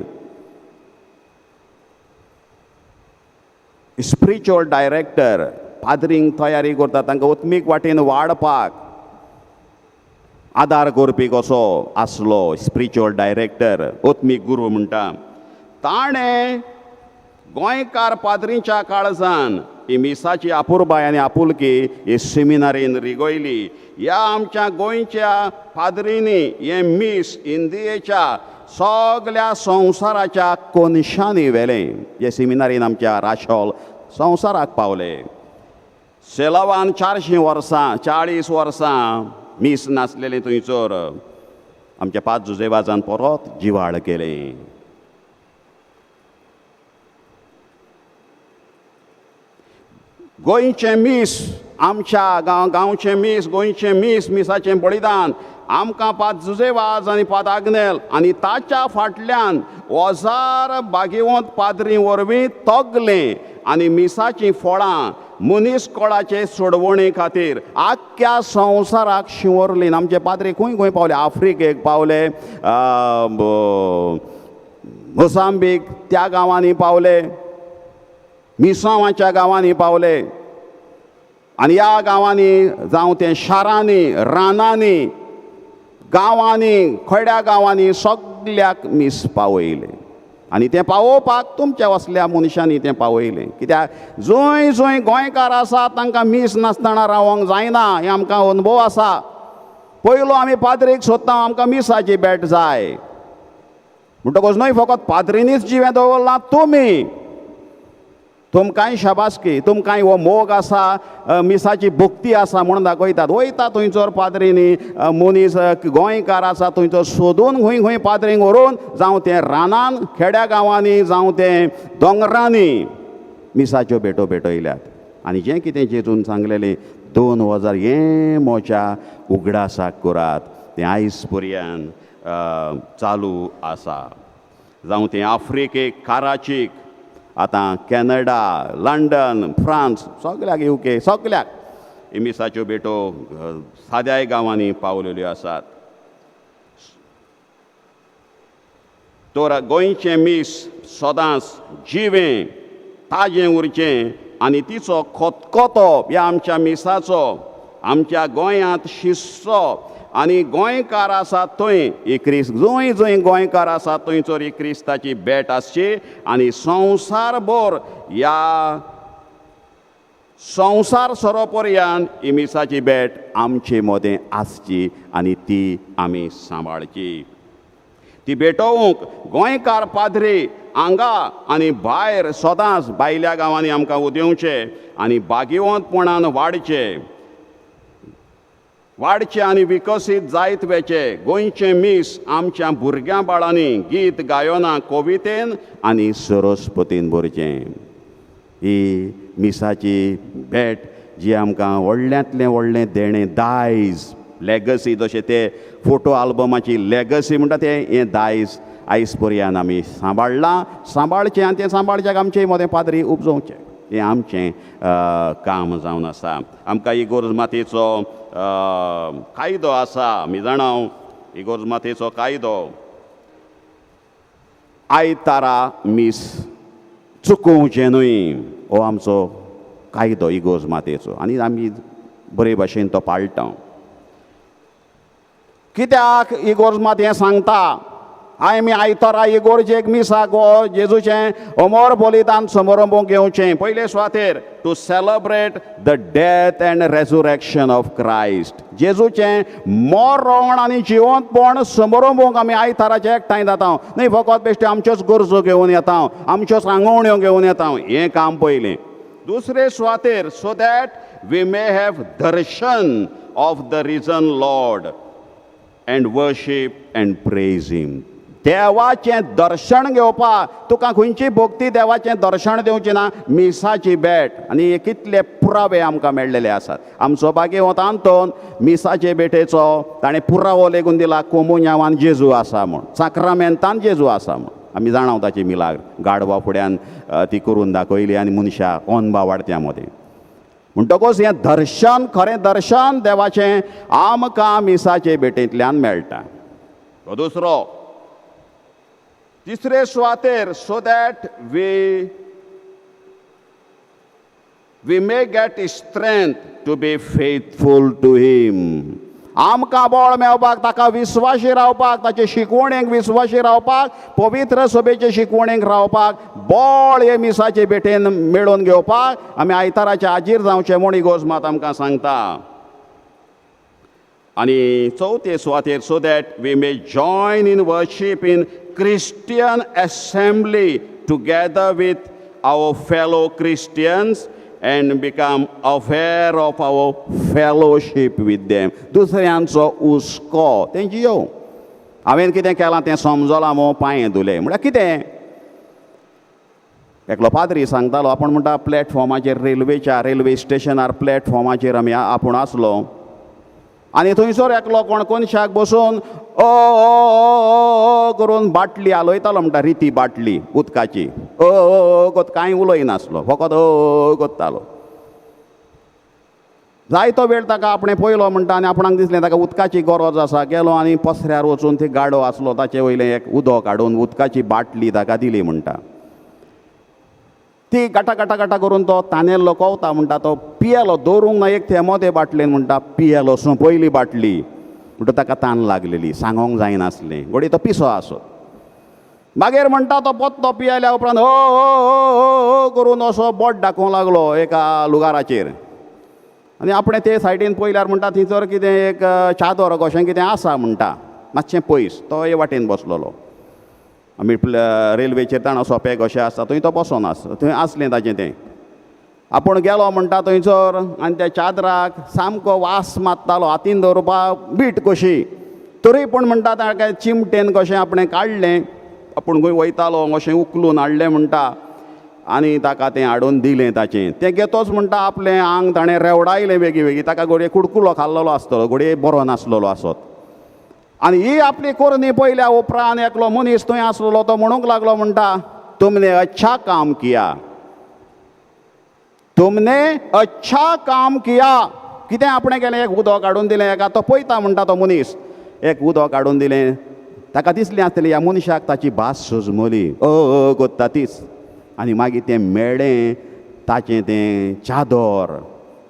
स्पिरिच्युअल डायरेक्टर पाद्रींक तयारी करता, तांकां उत्मीक वाटेन वाडपाक आदार करपी कसो आसलो स्पिरिच्युअल डायरेक्टर, उत्मीक गुरू म्हणटा. ताणें गोंयकार पाद्रींच्या काळजान ही मिसाची आपुरबाय आनी आपुलकी ही सेमिनारीन रिगयली. ह्या आमच्या गोंयच्या पाद्रींनी हें मीस इंदियेच्या सगल्या संवसाराच्या कोनशांनी व्हेलें. हे सेमिनारीन आमच्या राशोल संवसाराक पावले. सेलावान 400 वर्सां 40 वर्सां मीस नासलेलें थंयसर आमच्या पाद जुजेवाजान परत जिवाळ केलें. गोंयचें मीस आमच्या गांवचें मीस, गोंयचें मीस, मिसाचें बलिदान आमकां पाद जुजेवाज आनी पाद आग्नेल आनी ताच्या फाटल्यान 1000 बागिवंत पाद्री वरवीं तगलें आनी मिसाचीं फळां मनीस कोळाचे सोडवणे खातीर आख्ख्या संवसाराक शिंवरलीं. आमचे पाद्री खंय खंय पावले, आफ्रिकेक पावले, मोजांबीक त्या गांवांनी पावले, मिसांवाच्या गांवांनी पावले आनी ह्या गांवांनी जावं तें शारांनी, रानांनी, गांवांनी, खड्या गांवांनी सगल्याक मीस पावयलें. आनी तें पावोवपाक तुमच्या वसल्या मनशांनी तें पावयलें. कित्याक जंय जंय गोंयकार आसा तांकां मीस नासतना रावंक जायना हें आमकां अनुभव आसा. पयलो आमी पाद्रीक सोदता, आमकां मिसाची भेट जाय म्हणटकच न्हय फकत पाद्रीनीच जिवें दवरलां, तुमी तुमकांय शाबासकी, तुमकांय हो मोग आसा, मिसाची भक्ती आसा म्हणून दाखयतात. वयता थंयसर पाद्रींनी मनीस गोंयकार आसा थंयसर सोदून खंय खंय पाद्रींक व्हरून जावं तें रानान खेड्या गांवांनी जावं तें दोंगरांनी मिसाच्यो भेटो भेटयल्यात. आनी जें कितें जेजून सांगलेलें 2000 हें म्हज्या उगडासाक करात, तें आयज पर्यंत चालू आसा. जावं तें आफ्रिकेक, कराचीक, आतां कॅनडा, लंडन, फ्रांस, सगल्याक युके सगल्याक मिसाच्यो भेटो साद्याय गांवांनी पावलेल्यो आसात. तर गोंयचें मीस सदांच जिवें ताजें उरचें आनी तिचो खतखतो ह्या आमच्या मिसाचो आमच्या गोंयांत शिजचो आनी गोंयकार आसा थंय ही क्रिस्त, जंय जंय गोंयकार आसा थंयसर ही क्रिस्ताची भेट आसची आनी संवसारभर ह्या संवसार सरोपर्यान ही मिसाची भेट आमचे मदें आसची आनी ती आमी सांबाळची. ती भेटोवंक गोंयकार पाद्री हांगा आनी भायर सदांच भायल्या गांवांनी आमकां उदेवचें आनी बागिवंतपणान वाडचें वाडचें आनी विकसीत जायत वेचें. गोंयचें मीस आमच्या भुरग्यां बाळांनी गीत गायनां कवितेन आनी सरस्पतीन भरचें. ही मिसाची भेट जी आमकां व्हडल्यांतलें व्हडलें देणें, दायज, लेगसी, जशें ते फोटो आल्बमाची लेगसी म्हणटा तें हें दायज आयज पर्यंत आमी सांबाळ्ळां, सांबाळचें आनी तें सांबाळच्याक आमचे मदें पाद्री उपजोवचें हें आमचें काम जावन आसा. आमकां इगोर्ज मातेचो कायदो आसा, आमी जाणा इगोर्ज मातेचो कायदो, आयतारा मीस चुकोवचें न्हय हो आमचो कायदो इगोर्ज मातेचो आनी आमी बरे भाशेन तो पाळटा. कित्याक इगोर्ज मात हें सांगता, आमी आयतारा इगोर्जेक मिसाक हो जेजूचें अमर बलिदान समारंभूंक येवचें. पयले सुवातेर to celebrate the death and resurrection of Christ, जेजूचें मरण आनी जिवंतपण समारंभूंक आमी आयताराचें एकठांय जाता. न्हय फकत बेश्टे आमच्योच गरजो घेवन येता, आमच्योच आंगवण्यो घेवन येता, हें काम पयलें. दुसरे सुवातेर so that we may have darshan of the risen Lord and worship and praise him. देवाचें दर्शन घेवपाक. तुका खंयची भक्ती देवाचें दर्शन दिवची ना, मिसाची भेट. आनी कितले पुरावे आमकां मेळ्ळेले आसात. आमचो भाग्यवंत आंतोन मिसाचे भेटेचो ताणें पुरावो लेगून दिला, कोमुन्यांवान जेजू आसा म्हूण, साक्रामेंतान जेजू आसा म्हूण. आमी जाणाव ताची मिलाग्र गाडवा फुड्यान ती करून दाखयली आनी मनशां ओनबा वाडत्या मदीं. म्हणटकूच हें दर्शन, खरें दर्शन देवाचें आमकां मिसाचे भेटेंतल्यान मेळटा. तो दुसरो तिसरे सुवातेर, so that we may get strength to be faithful to him. आमकां बळ मेळपाक, ताका विस्वाशी रावपाक, ताचे शिकवणेक विस्वाशी रावपाक, पवित्र सभेचे शिकवणेक रावपाक बळ हे मिसाचे भेटेन मेळोवन घेवपाक आमी आयताराचे हाजीर जावचें म्हूण इगोर्ज मात आमकां सांगता. आनी चवथे सुवातेर, so that we may join in worship in Christian assembly together with our fellow Christians and become aware of our fellowship with them. दुसऱ्यांचो हुस्को तेंची येवं, हांवें कितें केलां तें समजलां मो, पांये धुले म्हळ्यार कितें. एकलो पाद्री सांगतालो, आपूण म्हणटा प्लॅटफॉर्माचेर, रेल्वेच्या रेल्वे स्टेशनार प्लॅटफॉर्माचेर आमी आपूण आसलो आनी थंयसर एकलो कोण कोनशाक बसून अ अ करून बाटली हालयतालो म्हणटा, रिती बाटली उदकाची, अ अ कांय उलयनासलो, फकत अ करतालो. जायतो वेळ ताका आपणें पळयलो म्हणटा आनी आपणाक दिसलें ताका उदकाची गरज आसा. गेलो आनी पसऱ्यार वचून ती गाडो आसलो ताचे वयलें एक उदक हाडून उदकाची बाटली ताका दिली म्हणटा. ती गाटा गाटा गाटा करून तो तानेल्लो कोवता म्हणटा, तो पियेलो, दवरूंक ना एक थेंबो ते बाटलेन म्हणटा, पियेलो सोंपयली बाटली. म्हणटा ताका तान लागलेली, सांगोंक जायनासलें, घडये तो पिसो आसत. मागीर म्हणटा तो पोत्तो पियेल्या उपरांत हो हो करून असो बोट दाखोवंक लागलो एका लुगाराचेर. आनी आपणें ते सायडीन पळयल्यार म्हणटा थंयसर कितें एक चादर कशें कितें आसा म्हणटा, मातशें पयस. तो हे वाटेन बसलेलो, आमी रेल्वेचेर ताणो सोंपे कशें आसता थंय तो बसोन आसता, थंय आसलें ताचें तें. आपूण गेलो म्हणटा थंयसर आनी त्या चादराक सामको वास मारतालो, हातीन दवरपाक बीट कशी. तरी पूण म्हणटा ताका चिमटेन कशें आपणें काडलें, आपूण खंय वयतालो अशें उखलून हाडलें म्हणटा आनी ताका तें हाडून दिलें ताचें. तें घेतोच म्हणटा आपलें आंग ताणें रेवडायलें बेगी बेगी. ताका घडये कुडकुलो खाल्लेलो आसतलो, घडये बरो नासलेलो आसत. आनी ही आपली करणी पळयल्या उपरांत एकलो मनीस थंय आसलेलो तो म्हणूंक लागलो म्हणटा, तुमने अच्छा काम किया, तुमने अच्छा काम किया. कितें आपणें केलें, एक उदक हाडून दिलें एका. तो पळयता म्हणटा तो मनीस, एक उदक हाडून दिलें, ताका दिसलें आसतलें ह्या मनशाक ताची भास सजमली, अ अ कोत्ता तीच. आनी मागीर तें मेळ्ळें ताचें तें चादर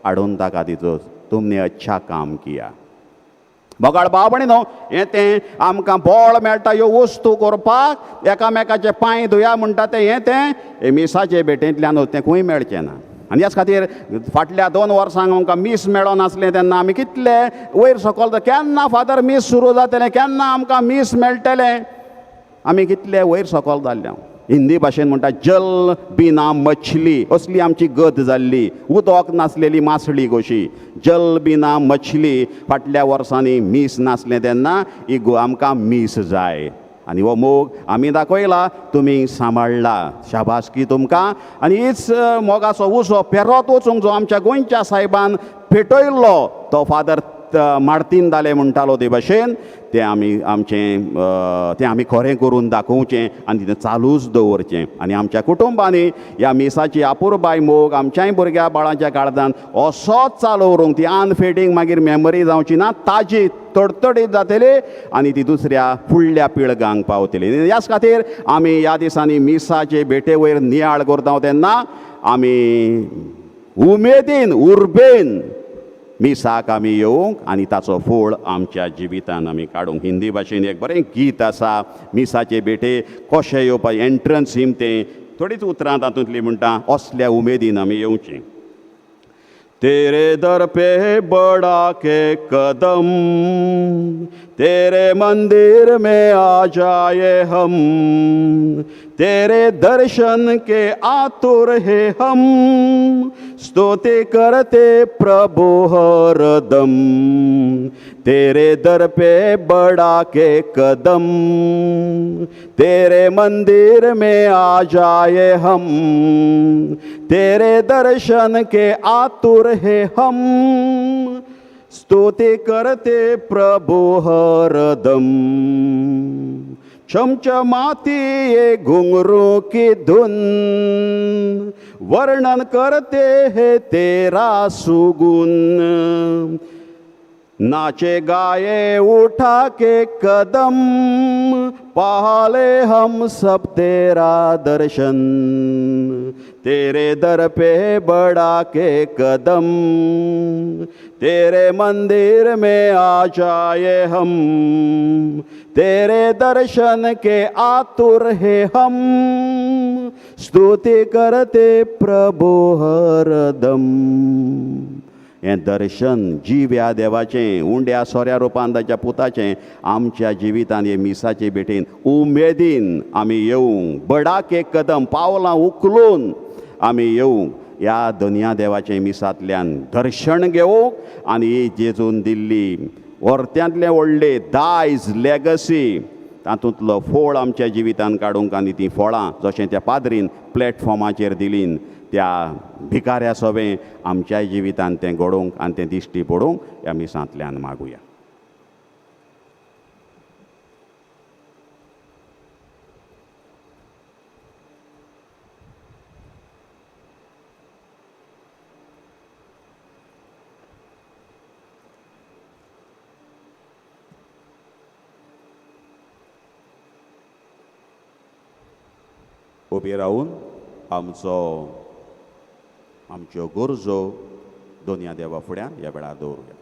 हाडून ताका दितोच, तुमने अच्छा काम किया. मोगाळ भाव भयणीनो, हें तें आमकां बळ मेळटा ह्यो वस्तू करपाक. एकामेकाचे पांय धुया म्हणटा तें हें तें मिसाचे भेटेंतल्यान, तें खंय मेळचें ना. आनी ह्याच खातीर फाटल्या 2 वर्सांक आमकां मीस मेळनासलें तेन्ना आमी कितले वयर सकयल, केन्ना फादर मीस सुरू जातलें, केन्ना आमकां मीस मेळटलें, आमी कितले वयर सकयल जाल्ले. हिंदी भाशेन म्हणटा जल बिना मछली, असली आमची गत जाल्ली, उदक नासलेली मासळी कशी, जल बिना मछली. फाटल्या वर्सांनी मीस नासलें तेन्ना ही आमकां मीस जाय. आनी हो मोग आमी दाखयला, तुमी सांबाळ्ळा, शाबासकी तुमकां. आनी हीच मोगाचो उजो पेरोत वचूंक जो आमच्या गोंयच्या सायबान पेटयल्लो तो फादर मार्तीन दाले म्हणटालो ते भाशेन, तें आमी आमचें तें आमी खरें करून दाखोवचें आनी तें चालूच दवरचें. आनी आमच्या कुटुंबांनी ह्या मिसाची अपुरबाय मोग आमच्याय भुरग्या बाळांच्या काळजान असोच चालू उरूंक, ती अनफेडींग मागीर मेमरी जावची ना, ताजी तडतडीत जातली आनी ती दुसऱ्या फुडल्या पिळगांक पावतली. ह्याच खातीर आमी ह्या दिसांनी मिसाचे भेटे वयर नियाळ करता तेन्ना आमी उमेदीन उर्बेन मिसाक आमी येवंक आनी ताचो फोळ आमच्या जिवितान आमी काडूंक. हिंदी भाशेन एक बरें गीत आसा मिसाचे भेटे कशें येवपा, एंट्रन्स हिम, तें थोडीच उतरां तातूंतलीं म्हणटा, असल्या उमेदीन आमी येवचीं. तेरे दर पे बढ़ा के कदम, तेरे मंदिर में आ जाए हम, तेरे दर्शन के आतुर है हम, स्तुति करते प्रभु हरदम, तेरे दर पे बढ़ा के कदम, तेरे मंदिर में आ जाए हम, तेरे दर्शन के आतुर है हम, स्तुति करते प्रभु हरदम। चमचमाती ये घुंघरू की धुन, वर्णन करते हैं तेरा सुगुन, नाचे गाए उठा के कदम, पहले हम सब तेरा दर्शन, तेरे दर पे बढ़ा के कदम, तेरे मंदिर में आ जाए हम, तेरे दर्शन के आतुर है हम, स्तुति करते प्रभु हरदम। हें दर्शन जीव ह्या देवाचें उंड्या सोऱ्या रुपान ताच्या पुताचें आमच्या जिवितान हे मिसाचे भेटेन उमेदीन आमी येवंक, बडाके कदम पावलां उखलून आमी येवंक, ह्या दनया देवाचें मिसांतल्यान दर्शन घेवंक आनी जेजून दिल्ली वर्त्यांतलें व्हडलें दायज लेगसी तातूंतलो फोळ आमच्या जिवितान काडूंक आनी तीं फळां जशें त्या पाद्रीन प्लॅटफॉर्माचेर दिलीन त्या भिकाऱ्या सोबें आमच्याय जिवितान तें घडोवंक आनी तें दिश्टी पडोवंक ह्या मिसांतल्यान मागुया. उबी रावून आमचो आमच्यो गरजो दोनया देवा फुड्यान ह्या वेळार दवरुया.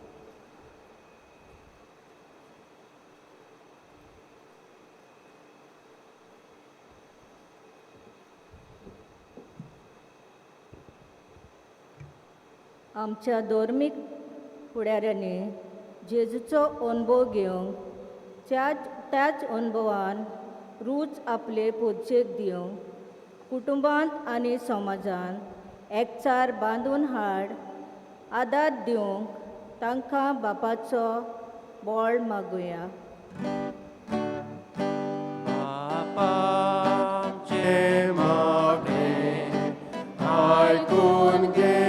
आमच्या धर्मीक फुडाऱ्यांनी जेजूचो अणभव घेवंक त्याच अणभवान रूच आपले पोरचेक दिवंक कुटुंबांत आनी समाजांत एकचार बांदून हाड आदार दिवंक तांकां बापाचो बळ मागुया. बापाचें मागणें आयकून घे,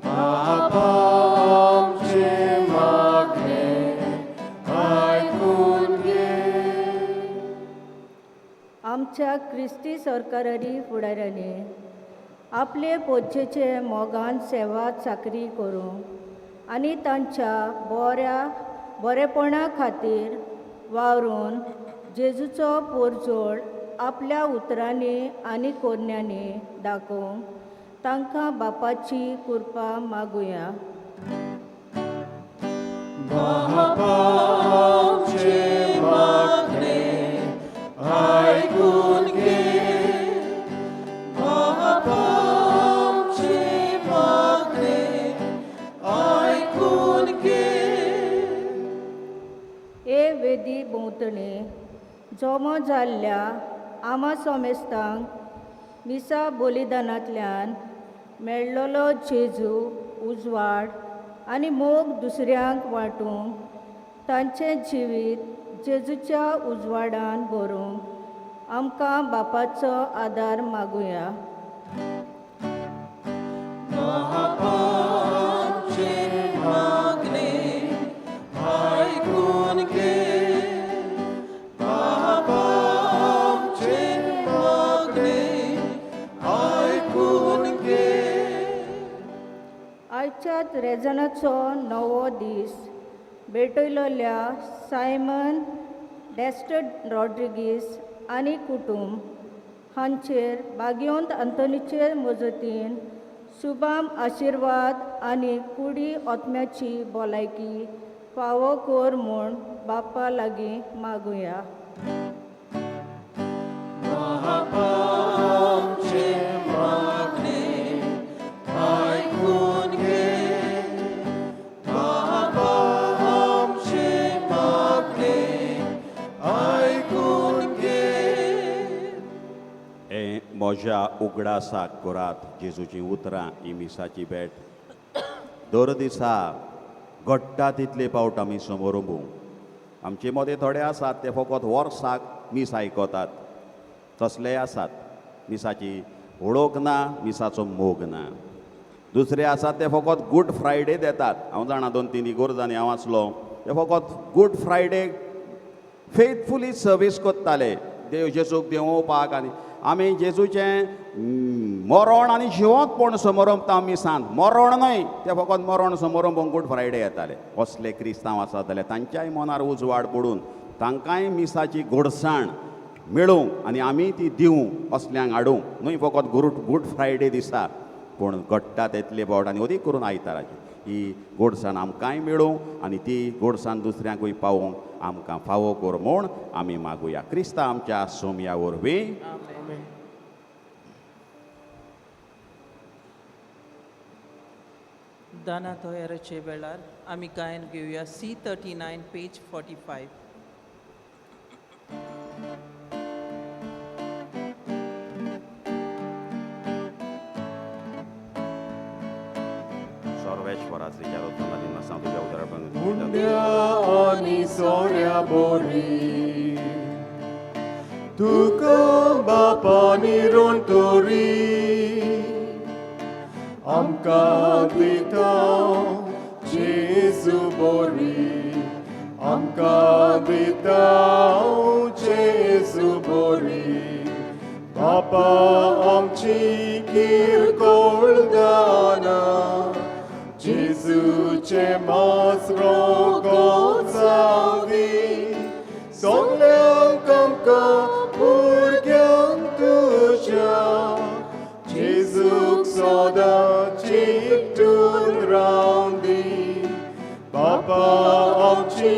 बापाचें मागणें आयकून घे. आमच्या क्रिस्ती सरकारी फुडाऱ्यांनी आपले पोरचेचे मोगान सेवा चाकरी करूंक आनी तांच्या बरेपणा खातीर वावरून जेजूचो पोरजोड आपल्या उतरांनी आनी कोरण्यांनी दाखोवंक तांकां बापाची कृपा मागुया. बापाचें मागणें आयकून घे, बापाचें मागणें आयकून घे. हे वेदी भोंवतणी जमो जाल्ल्या आमा सोमेस्तांक मिसा बलिदानांतल्यान मेळ्ळलो जेजू उजवाड आनी मोग दुसऱ्यांक वांटूंक तांचें जिवीत जेजूच्या उजवाडान भरूंक आमकां बापाचो आदार मागुया. बापाचें मागणें आयकून घे, बापाचें मागणें आयकून घे. आयच्याच रेजनाचो नवो दीस भेटयलोल्या सायमन डॅस्टड रॉड्रिगीस आनी कुटुंब हांचेर बागयोंत अंतोनीचे मजतीन सुबाम आशिर्वाद आनी कुडी आत्म्याची भलायकी फावो कर म्हूण बापा लागीं मागुया. बापाचें मागणें आयकून घे, बापाचें मागणें आयकून घे. म्हज्या उगडासाक करात. जेजूचीं उतरां ही मिसाची भेट दर दिसा घडटा तितले फावट आमी समोर. आमचे मदें थोडे आसात ते फकत वर्साक मीस आयकतात, तसलेय आसात, मिसाची वळख ना, मिसाचो मोग ना. दुसरे आसात ते फकत गूड फ्रायडे देतात. हांव जाणा 2-3 इगोर्जांनी हांव आसलो, ते फकत गूड फ्रायडे फेथफुली सर्वीस करताले देव जेजूक देंवोवपाक. आनी आमी जेजूचें मरण आनी जिवंतपण समोरंपता मिसान, मरण न्हय, ते फकत मरण समोरंपूंक गूड फ्रायडे येताले. असले क्रिस्तांव आसात जाल्यार तांच्याय मनार उजवाड पडून तांकांय मिसाची गोडसाण मेळूंक आनी आमी ती दिवंक असल्यांक हाडूंक न्हय फकत गूड फ्रायडे दिसा, पूण घडटा तितले फावट आनी अदीक करून आयताराची ही गोडसाण आमकांय मेळूं आनी ती गोडसाण दुसऱ्यांकूय पावोवंक आमकां फावो कर म्हूण आमी मागुया क्रिस्ता आमच्या सोमया वरवीं. दाना तयाराचे वेळार आमी गायन घेवया C39 page 45. आनी सोऱ्या बोरी तुका बापानी रोंटोरी आमकां दिता जेजू बोरी आमकां दिता जेजू बोरी बापा आमची किरकोळ दाना जेजूचे मास रोगो जावदी सगल्यांक आमकां भुरग्यांक तुज्या जेजूक सदां चिकटून रावंदी बापा आमची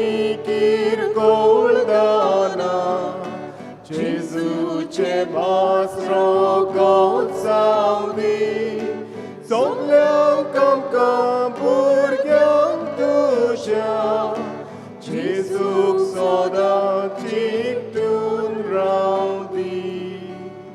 किरकोळ दाना जेजूचे मास रोगो जावदी सगल्यांक आमकां भुरग्यांक तुज्या जेजूक सदां चिकटून रावंदी.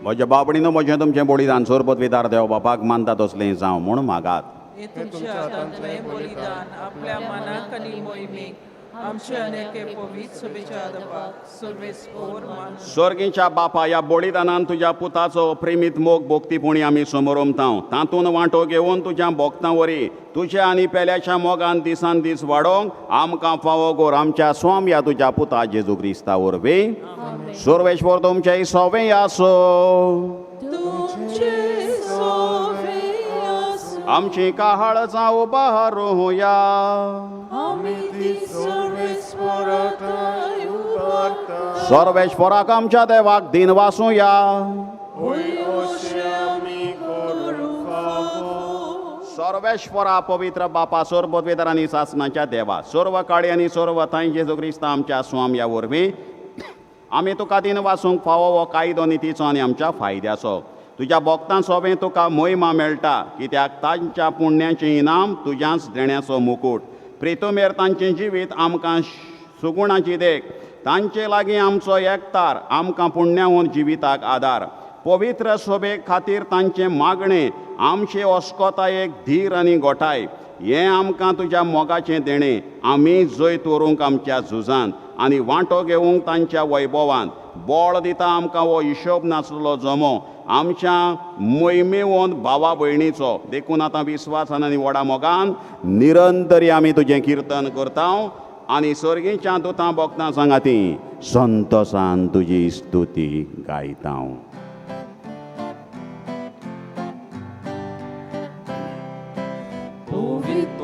म्हज्या बाबणीनो म्हजें तुमचें बलिदान सोरपतविदार देव बापाक मानता तसलें जावं म्हूण मागात. हे तुमच्या हातांतलें बलिदान आपल्या मनाक आनी मोहिमेक आमच्या अनेके पवित्र सभेच्या आदपाक सर्वेस्पोर मान. स्वर्गीच्या बापा ह्या बलिदानान तुज्या पुताचो प्रेमीत मोग भोक्तीपणी आमी समोरमतांव तातूंत वांटो घेवन तुज्या भोक्तां वरी तुज्या आनी पेल्याच्या मोगान दिसान दीस वाडोवंक आमकां फावो गोर आमच्या स्वाम ह्या तुज्या पुता जेजू क्रिस्ता वरवीं. सर्वेश्वर तुमचें सोवें आसो. आमची काहाळ जावं बहारोया. सर्वेश्वराक आमच्या देवाक दिन वासूया. सर्वेश्वरा पवित्र बापा सर्वद्वेदर आनी सासणाच्या देवा सर्व काळी आनी सर्व थंय जेजू क्रिस्ता आमच्या स्वामया वरवीं आमी तुका दिन वासूंक फावो हो कायदो नितीचो आनी आमच्या फायद्याचो. तुज्या भोक्तां सोबें तुका मोहिमा मेळटा कित्याक तांच्या पुण्याचें इनाम तुज्याच देण्याचो मुकूट. प्रितुमेर तांचें जिवीत आमकां सुगुणाची देख तांचे लागीं आमचो एकतार आमकां पुण्याहून जिविताक आदार. पवित्र सोबे खातीर तांचें मागणें आमचे अस्कोतायेक धीर आनी गोठाय हें आमकां तुज्या मोगाचें देणें. आमी जैत व्हरूंक आमच्या झुजांत आनी वांटो घेवंक तांच्या वैभवांत बळ दिता आमकां हो हिशोब नासलो जमो आमच्या मोहिमेवन भावा भयणीचो. देखून आतां विस्वासान आनी व्हडा मोगान निरंतरी आमी तुजें किर्तन करता आनी सर्गीच्या दुतां भोगतां सांगाती संतोसान तुजी स्तुती गायता.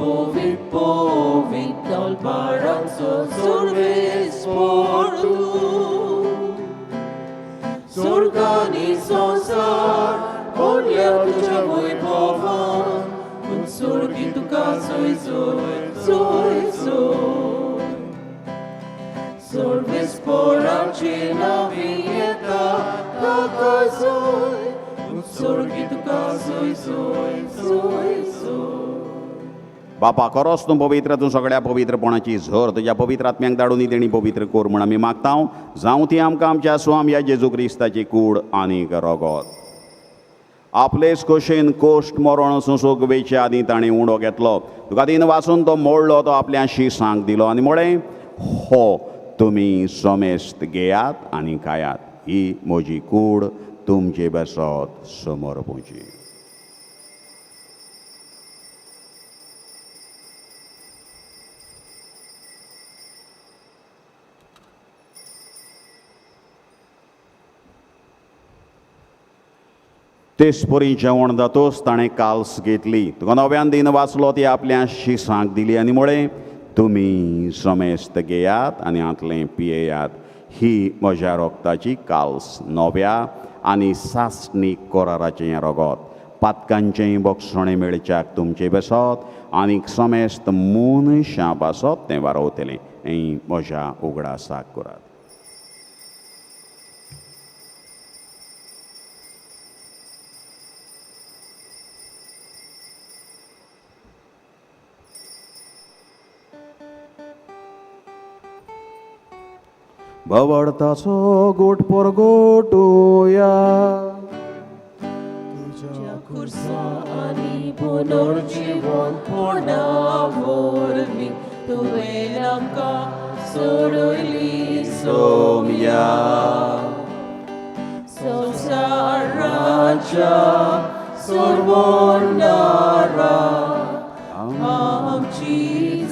Povit, povit, dal paranzo sorves portu. Surgani sonsar, polja tuja vojvovan, un surgi tuka zoi zoi, zoi zoi. Sorves porancina vieta, kaka zoi, un surgi tuka zoi zoi, zoi zoi. बापा खरोच तूं पवित्र तूं सगळ्या पवित्रपणाची झर तुज्या पवित्र आत्म्यांक धाडून देणी पवित्र कोर म्हूण आमी मागता. जावं ती आमकां आमच्या स्वाम ह्या जेजू क्रिस्ताची कूड आनी रगत. आपलेच कशेन कोश्ट मरण सोंसूंक वेचे आदीं ताणें उंडो घेतलो. तुका दिन वाचून तो मोडलो, तो आपल्या शिसांक दिलो आनी म्हळें, हो तुमी समेस्त घेयात आनी खायात, ही म्हजी कूड तुमचे बसत समर्पूची. तेचपरी जेवण जातोच ताणें काल्स घेतली, तुका नव्यान दिन वाचलो, ती आपल्या शिसांक दिली आनी म्हळें, तुमी समेस्त घेयात आनी हांतलें पियेयात, ही म्हज्या रोगताची काल्स, नव्या आनी सासणीक कराराचें रगत, पातकांचें बक्षणें मेळच्याक तुमचें बसत आनी समेस्त मनशां पासत तें वारोवतलें. हें म्हज्या उगडासाक करात. भवडताचो गोट परगोटुया तुज्या खुर्सा आनी पुनर्जिवंतपणा वरवीं तुवें आमकां सोडयली सोमया. संवसाराच्या सोडवणारा आमची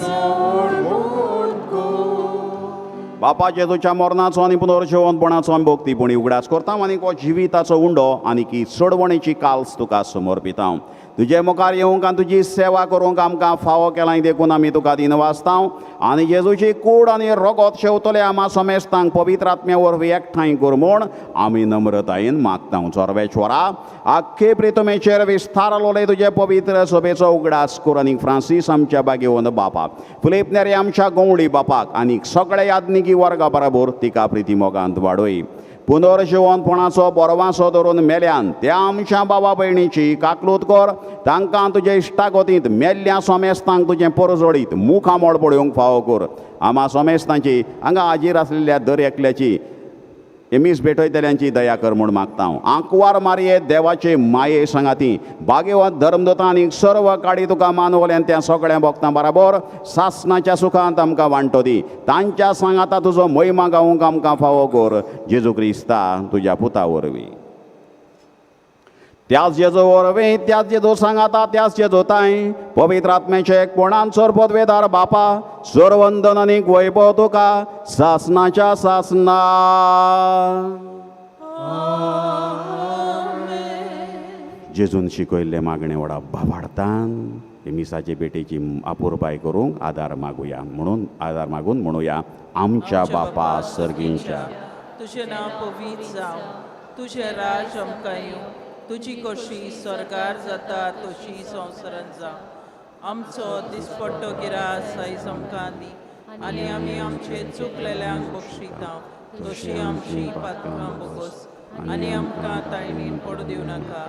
चवळवण कर. बापा जेजूच्या मरणाचो आनी पुनर्जिवंतपणाचो आमी भक्तीपणी उगडास करता आनी हो जिविताचो उंडो आनी की सोडवणेची काल्स तुका समर्पिता. तुजे मुखार येवंक आनी तुजी सेवा करूंक आमकां फावो केलां देखून आमी तुका दिनवासता आनी जेजूची कूड आनी रगत शेवतले आमा समेस्तांक पवित्र आत्म्या वरवीं एकठांय कर म्हूण आमी नम्रतायेन मागता. सर्वेश्वरा, आख्खे प्रितमेचेर विस्तारलोले तुजे पवित्र सभेचो उगडास कर आनी फ्रांसीस आमच्या बागेवन बापाक, फिलीप नेरी आमच्या गवळी बापाक आनी सगळे याज्ञिकी वर्गा बराबर तिका प्रिती मोगांत वाडय. पुनर्जिवंतपणाचो बरवासो धरून मेल्यान त्या आमच्या बाबा भयणीची काकलूत कर, तांकां तुजे इश्टागतींत मेल्ल्या सोमेस्तांक तुजें परजळीत मुखामळ पळोवंक फावो कर. आमा सोमेस्तांची हांगा हाजीर आसलेल्या दर एकल्याची एमीस भेटयतल्यांची दया कर म्हूण मागता. आंकवार मारये देवाचे माये सांगाती बागेवत धर्मदूतां आनी सर्व काडी तुका मानवल्यान त्या सगळ्या भक्तां बराबर सासणाच्या सुखांत आमकां वांटो दी. तांच्या सांगाता तुजो महिमा गावूंक आमकां फावो कर, जेजू क्रिस्ता तुज्या पुता वरवीं. त्याच जेजू वरवीं, त्याच जेजू सांगाता, त्याच जेजू तांय पवित्र आत्म्याचे एकपणान सर्वपदवेदार बापा सर्वंदन आनी वैभव तुका सासणाच्या सासणा. जेजून शिकयल्ले मागणे व्हडा भावार्थान मिसाचे भेटेची अपुरबाय करूंक आदार मागुया म्हणून आदार मागून म्हणुया, आमच्या बापा सर्गींच्या, तुजें नांव पवित्र जावं, तुजें राज आमकां येवं, तुजी कशी स्वर्गार जाता तशी संवसारांत जावं. आमचो दिसपट्टो गिरास आयज आमकां दी आनी आमी आमचे चुकलेल्यांक बक्षिता तशी आमची पातकां बोगस आनी आमकां तायणीन पडूं दिवं नाका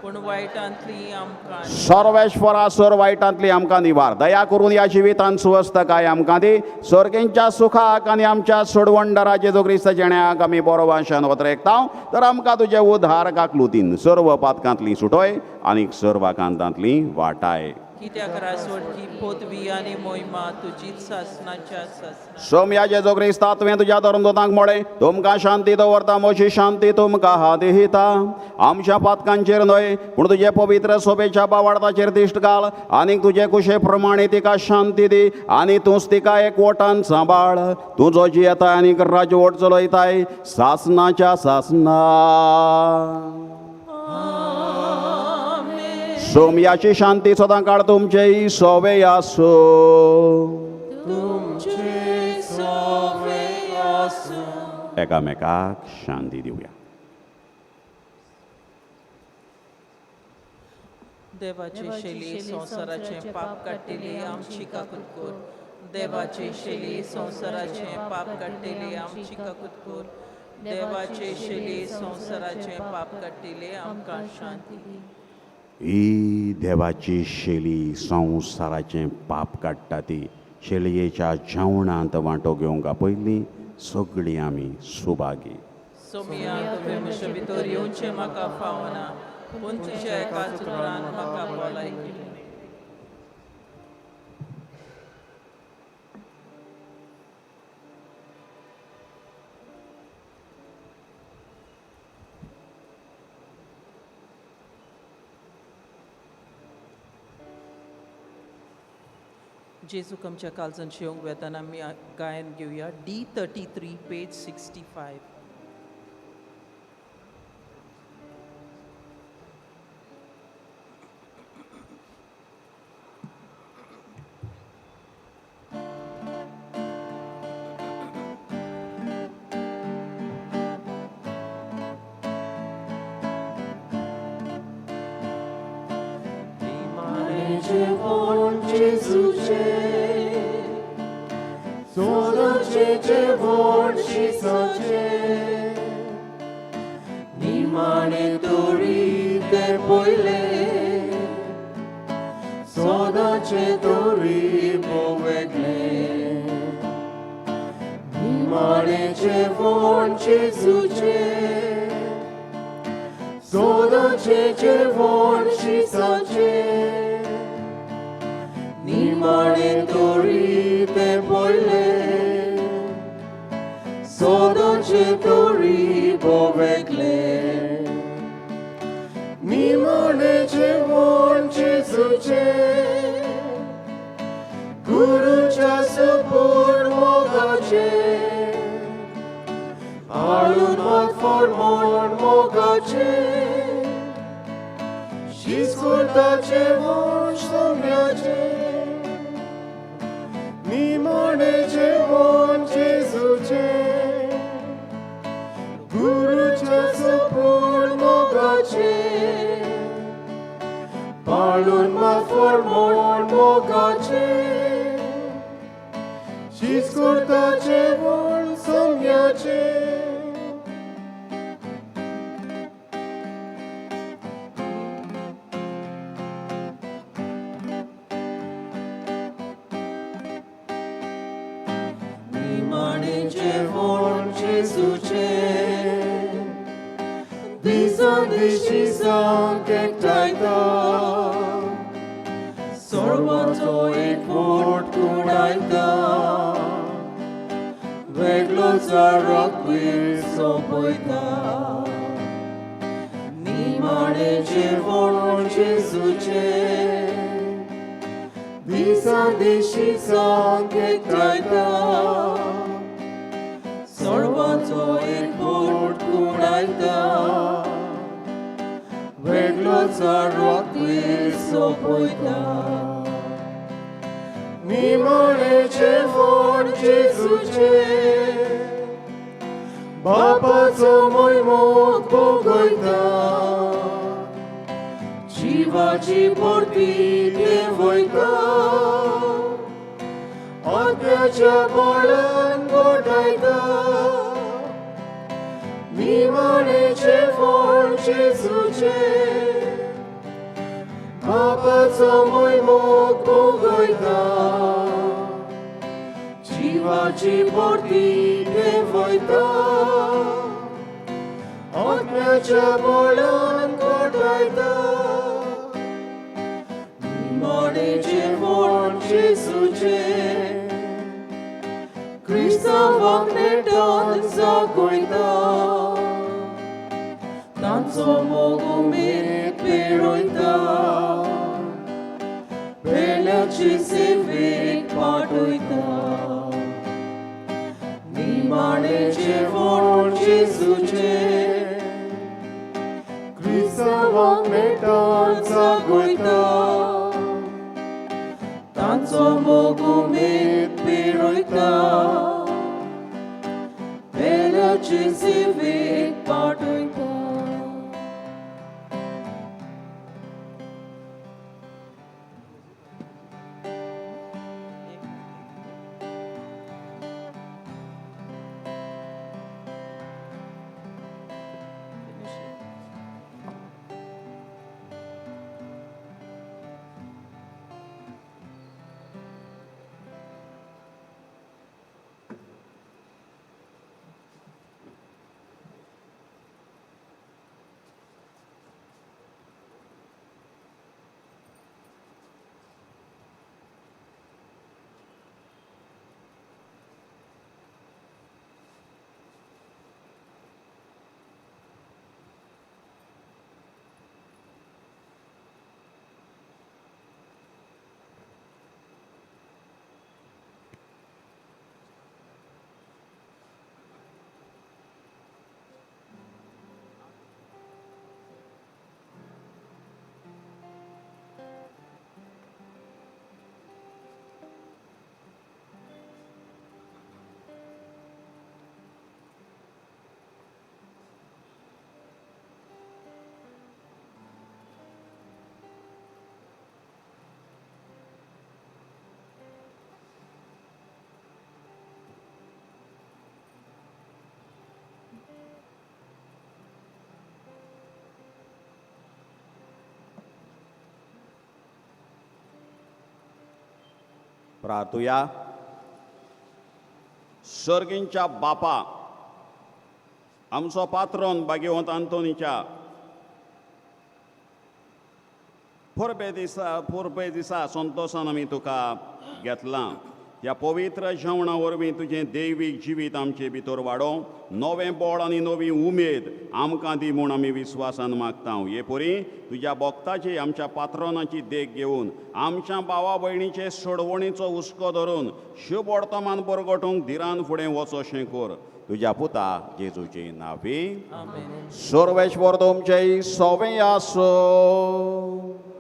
पूण वायटांतली आमकां. सर्वेश्वरा, सर वायटांतली आमकां निवार. दया करून ह्या जिवितांत सुवस्थकाय आमकां दी. सर्गेंच्या सुखाक आनी आमच्या सोडवणदारा जेजू क्रिस्त जेण्याक आमी बरो वांशान वतरेकता तर आमकां तुजे उद्धार काकलुतीन सर्व पातकांतली सुटोय आनी सर्व कांतांतली वाटाय. कित्याक राजवटकी पदवी आनी मोहिमा तुजीच सासणाच्या सासणा. सोमया जेजू क्रिस्ता, तुवें तुज्या धर्मदूतांक म्हळें, तुमकां शांती दवरता, म्हजी शांती तुमकां हांव दिता. आमच्या पातकांचेर न्हय पूण तुजे पवित्र सोबेच्या बावार्थाचेर दिश्ट घाल आनी तुजे कुशे प्रमाणे तिका शांती दी आनी तूंच तिका एकवटान सांबाळ. तूं जो जियेताय आनी राजवट चलयताय सासणाच्या सासणा. सोमयाची शांती सदां काळ तुमचेय सोवे आसूं. तुमचे सोवे आसूं. एकामेकाक शांती दिवया. देवाची शैली संवसाराचें पाप काडटली आमची काकूत कर. देवाची शैली संवसाराचें पाप काडटली आमची काकूत कर. देवाची शैली संवसाराचें पाप काडटली आमकां शांती दी. ही देवाची शैली संवसाराचें पाप काडटा ती शेलयेच्या जेवणांत वांटो घेवंक पयलीं सगळीं आमी सुभागी. सोमिया, तुवें म्हजे भितर येवचें म्हाका फावना, पूण तुज्या एकाच उतरान म्हाका भलायकी दिली. जेजूक आमच्या काळजान येवंक वेताना आमी गायन घेवया D33 page 65. जेवण जेजूचे सोदाचे जेवण शिसाचे निमाणे तोरी ते पयले सोदाचे तोरी भोवेगले निमाणे जेवण जेजूचे सोदाचे जेवण शिसाचे निमाणे तोरी ते पयले सोदाचे तोरी भोवेगले निमाणे जेवण जेजूचे गुरुच्या सुपूर मोगाचे आळून मात फॉर्मोण मोगाचे शिस्कुर्ताचे वंश सोम्याचे निमाणे जेवण जेजूचे गुरुच्या सुपूर मोगाचे पाळून मात फॉर्मोण मोगाचे शिस्कुर्ताचे वंश सोम्याचे. जेवण जेजूचे दिसान दिशी सांग एकठांयता सर्वांचो एकवट कुणायता वेगळो रकवीर सोंपयता निमाणे जेवण जेजूचे दिसान दिशी सांग एकठांयता सर्वांचो एकवट कुणायता वेगळो रकवीर सोंपयता निमाणे जेवण जेजूचे बापाचो मोग भोगयता जिवाची परती देंवयता आत्म्याच्या बळान गोठयता निमाणे जेवण जेजूचे बापाचो मोग भोगयता जिवाची परती देंवयता आत्म्याच्या बळान गोठयता निमाणे जेवण जेजूचे क्रिस्तांवाक नेटान जागयता तांचो मोग उमेद पेरयता पेल्याचे सेवेक पाठयता निमाणे जेवण जेजूचे क्रिस्तांवाक नेटान जागयता तांचो मोग उमेद पेरयता पेल्याचे सेवेक पाठयता. प्रार्थुया. सर्गींच्या बापा, आमचो पात्रोन भाग्यवंत आंतोनीच्या परबे दिसा संतोशान आमी तुका घेतलां. ह्या पवित्र जेवणा वरवीं तुजें दैवीक जिवीत आमचे भितर वाडोवं, नवें बळ आनी नवी उमेद आमकां दी म्हूण आमी विस्वासान मागता. हे परी तुज्या भक्ताची आमच्या पात्रोनाची देख घेवन आमच्या भावा भयणीचे सोडवणीचो हुस्को धरून शुभ वर्तमान बरगटूंक धिरान फुडें वचोशें कर. तुज्या पुता जेजूची नावी. सर्वेश्वर तुमचे सवे आसो.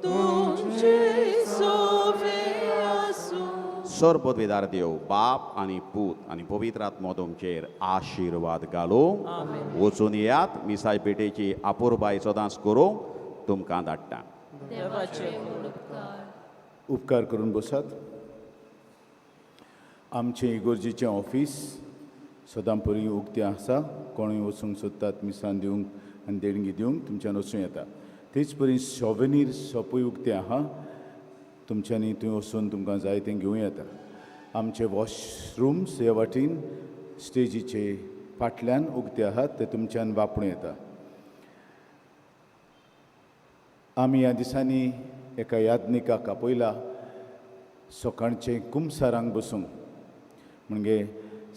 तुमचे सोवे आसूं. सर्वपदवीदार देव बाप आनी पूत आनी पवित्र आत्मो तुमचेर आशिर्वाद घालूं. वचून येयात. मिसाय पेटेची अपुरबाय सदांच करूंक तुमकां धाडटा. देवाचे उपकार. उपकार करून बसात. आमचें इगोर्जेचें ऑफीस सदांपरी उक्तें आसा. कोणूय वचूंक सोदतात मिसान दिवंक आनी देणगी दिवंक तुमच्यान वचूं येता. तेच परी सॉवेनीर शॉपूय उक्तें आहा. तुमच्यांनी थंय वचून तुमकां जाय तें घेवं येता. आमचे वॉशरूम्स हे वाटेन स्टेजीचे फाटल्यान उक्ते आहात, ते तुमच्यान वापरूं येता. आमी ह्या दिसांनी एका याज्ञिकाक आपयला सकाळचें कुमसारांक बसूंक. म्हणजे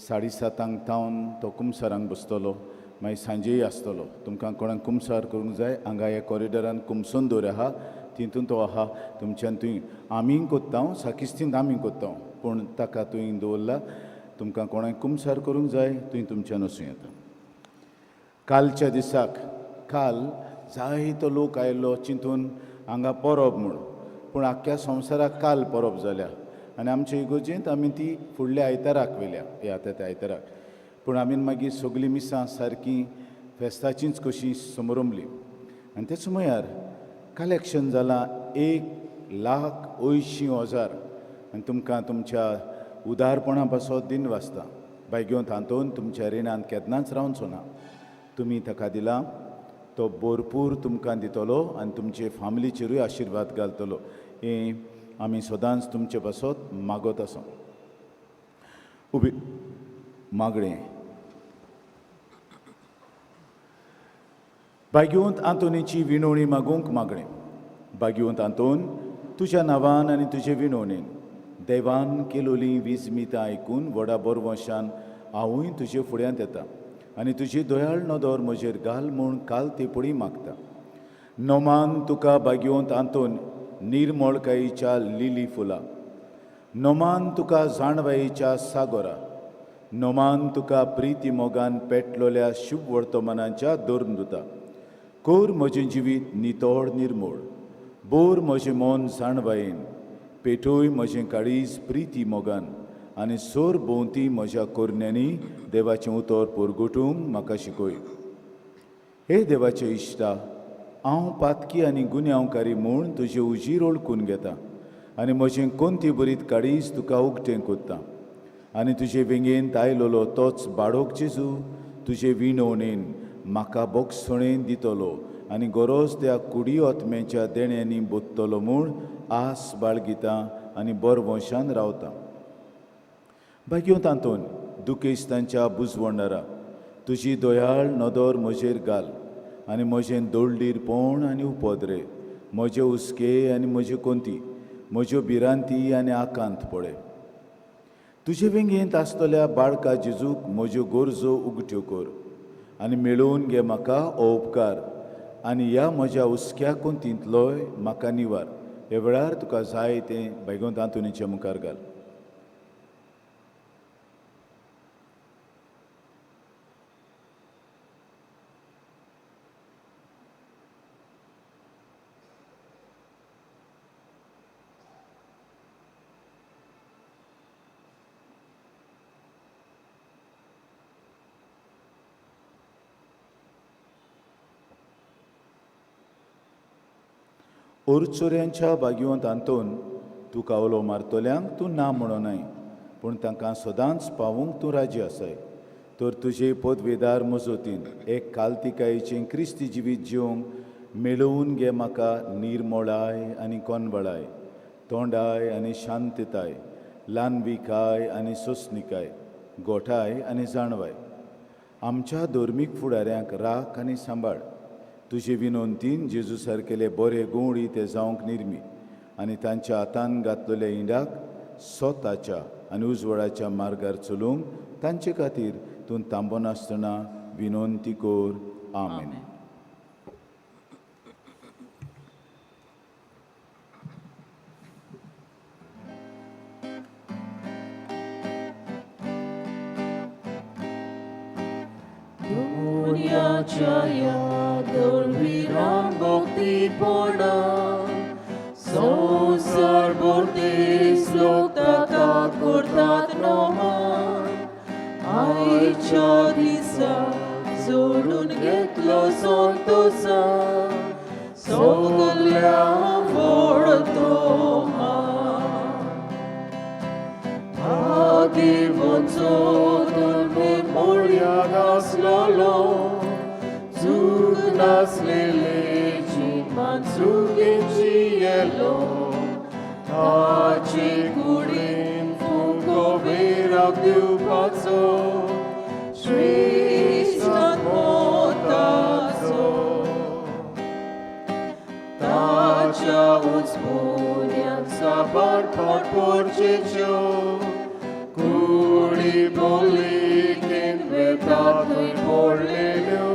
7:30 तावन तो कुमसारांक बसतलो, मागीर सांजेय आसतलो. तुमकां कोणाक कुमसार करूंक जाय हांगा ह्या कॉरिडॉरान कुमसून दवर आहा, तितून तो आहा. तुमच्यान थंय आमी कोत्ता, साकिस्तींत आमी कोत्ता, पूण ताका थंय दवरला. तुमकां कोणाक कुमसार करूंक जाय थंय तुमच्यान वचूं येता. कालच्या दिसाक काल जायतो लोक आयलो चिंतून हांगा परब म्हूण, पूण आख्ख्या संवसाराक काल परब जाल्या आनी आमचे इगोर्जेंत आमी ती फुडल्या आयताराक व्हेल्या, ह्या आतां त्या आयताराक. पूण आमी मागीर सगळीं मिसां सारकीं फेस्ताचींच कशीं समरंबली. आनी तेच म्हळ्यार कलेक्शन जालां 1,80,000. आनी तुमकां तुमच्या उदारपणा पासत दिन वाचता. बायगेवंत हातून तुमच्या रिणांत केन्नाच रावचो ना. तुमी ताका दिला तो भरपूर तुमकां दितलो आनी तुमचे फामिलीचेरूय आशिर्वाद घालतलो. हें आमी सदांच तुमचे पासत मागत आसा. उबी मागणें. भाग्यवंत आंतोनीची विनवणी मागूंक मागणें. भाग्यवंत आंतोन, तुज्या नांवान आनी तुजे विनवणेन देवान केलोली विजमितां आयकून व्हडा बरवंशान हांवूय तुजे फुड्यांत येता आनी तुजी दयाळ नदर म्हजेर घाल म्हूण काल ते पडी मागता. नोमान तुका भाग्यवंत आंतोन निर्मळकायेच्या लिली फुलां, नोमान तुका जाणवायेच्या सागोरा, नोमान तुका प्रिती मोगान पेटलोल्या शुभ वर्तमानाच्या धर्मदुता. कोर म्हजें जिवीत नितळ निर्मूळ, बोर म्हजें मन जाणवायेन, पेटोय म्हजें काळीज प्रिती मोगान आनी सोर भोंवती म्हज्या कोरण्यांनी देवाचें उतर पोरगोटूंक म्हाका शिकय. हे देवाचे इश्टा, हांव पातकी आनी गुन्यांवकारी म्हूण तुजें उजीर ओळखून घेता आनी म्हजें कोंती बरीत काळीज तुका उगटें कोत्ता आनी तुजे वेंगेंत आयलोलो तोच बाडोक जेजू तुजे विणवणेन म्हाका बोगसणेन दितलो आनी गरज त्या कुडी आत्म्याच्या देण्यांनी बोत्तलो म्हूण आस बाळगिता आनी बरवंशान रावता. भाग्यवंत आंतोन, दुखेस्तांच्या बुजवणारा, तुजी दयाळ नदर म्हजेर घाल आनी म्हजें दोळडीरपण आनी उपद्रे, म्हजे हुस्के आनी म्हजे कोंती, म्हज्यो भिरांती आनी आकांत पळय. तुजे वेंगेंत आसतल्या बाळका जेजूक म्हज्यो गरजो उगट्यो कर आनी मेळोवन घे म्हाका हो उपकार आनी ह्या म्हज्या हुस्क्या कोंतींतलोय म्हाका निवार. ह्या वेळार तुका जाय तें भाग्यवंत आंतोनीच्या मुखार घाल. ओरचोऱ्यांच्या भाग्यवंत आंतोन, तुका उलो मारतल्यांक तूं ना म्हणोनाय, पूण तांकां सदांच पावूंक तूं राजी आसाय. तर तुजे पदवेदार मजतीन एक कालतिकायेचें क्रिस्ती जिवीत जिवंक मेळोवन घे म्हाका निर्मोळाय आनी कोनवळाय, तोंडाय आनी शांतताय, ल्हानविकाय आनी सोंसणिकाय, गोठाय आनी जाणवाय. आमच्या धर्मीक फुडाऱ्यांक राख आनी सांबाळ. तुजे विनवंतीन जेजू सारकेले बरे गोवणी ते जावंक निर्मी आनी तांच्या हातान घातलेल्या इंडाक स्वताच्या आनी उजवाडाच्या मार्गार चलूंक तांचे खातीर तूं थांबनासतना विनवंती कर. आमेन. दुनियाच्या ह्या दळविरान भक्तीपणा संवसार भरदेस लोक ताका करतात नमन. आयच्या दिसा जोडून घेतलो संतोसा सगल्या व्हड तो मान. भाग्यवंचो धर्मे मोळयान आसलोलो चूक नासलेले जिमान सुगेची येलो ताचे कुडीन फुंको वेराक दिवपाचो श्रेश्ठ मोताचो. ताच्या उचपुन्यान साबार फाट पोरचेच्यो कुडी बोली वेता थंय पडलेल्यो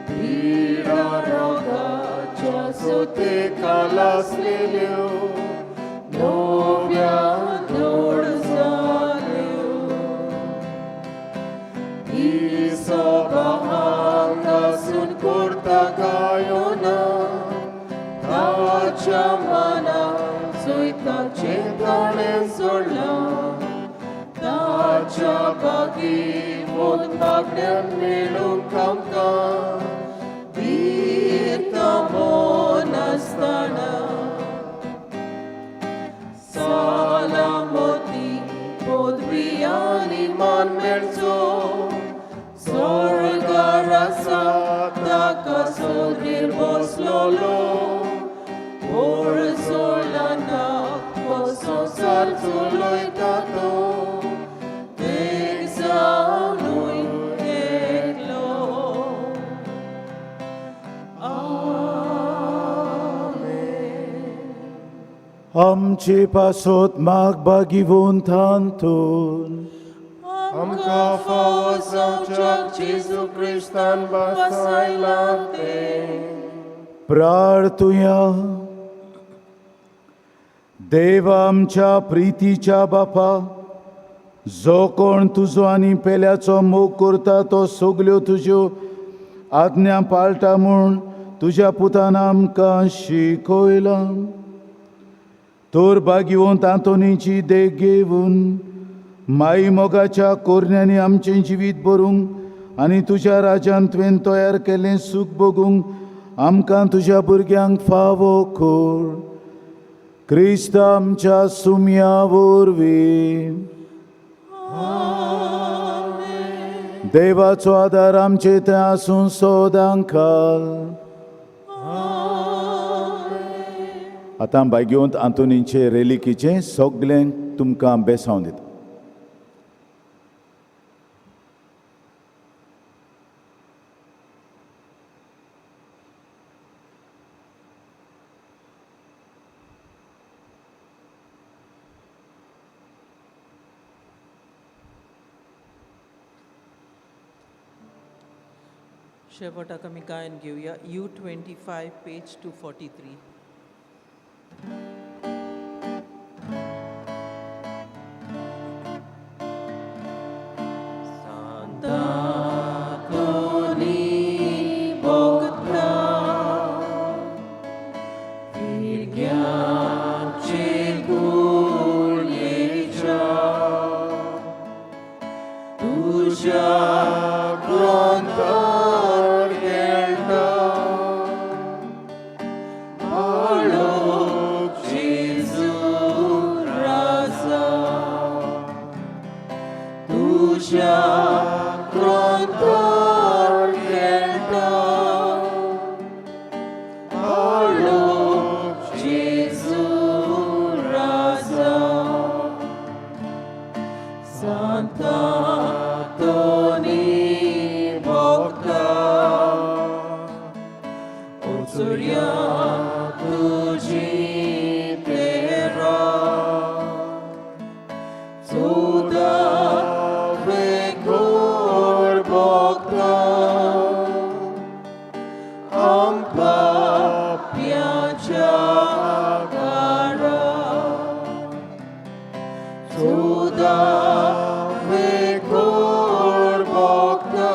पिडा रोगाच्या सोते कालासलेल्यो नव्या धोड जाल्यो. ही सभा हांगासून करता गायोना ताच्या मना चोयताचें ताणें सोडलां. ताच्या बागीवोन मागण्यान मेळूंक आमकां दिता मोनासतना. सलामती पदवी आनी मान मेळचो स्वर्गार आसा ताका सोदीर बसलोलो. व्हड सोडला ना हो संवसार चलयता तो एक जावनूय एकलो. आमेन. आमचे पासत माग भागिवंत आंतोन आमकां फावो जावच्याक जेजू क्रिस्तान बसायलां तें. प्रार्थुया. देवा आमच्या प्रितीच्या बापा, जो कोण तुजो आनी पेल्याचो मोग करता तो सगल्यो तुज्यो आज्ञा पाळटा म्हूण तुज्या पुतान आमकां शिकयलां. तर भाग्यवंत आंतोनीची देख घेवन माई मोगाच्या कोरण्यांनी आमचें जिवीत भरूंक आनी तुज्या राज्यान तुवें तयार केल्लें सूख भोगूंक आमकां तुज्या भुरग्यांक फावो कर. क्रिस्त आमच्या सुम्या वरवीं. देवाचो आदार आमचे थंय आसूं सदां काल. आतां भाग्यवंत आंतोनीचे रेलिकीचें सगळें तुमकां बेसांव दिता. शेवटाक आमी गायन घेवया. U25 page 243. सांतांतोनी भोगता फिरग्यांचे गुळयेच्या तुज्या ग्रंथार खेळटा बाळोक जेजू राजा. तुज्या ग्रंथार खेळटा बाळोक जेजू राजा. सांतांतोनी भोगता उचुर्या तुजी तेरा चुदा वेगोर भोगता आमपाप्याच्या कारा चुदा वेगोर भोगता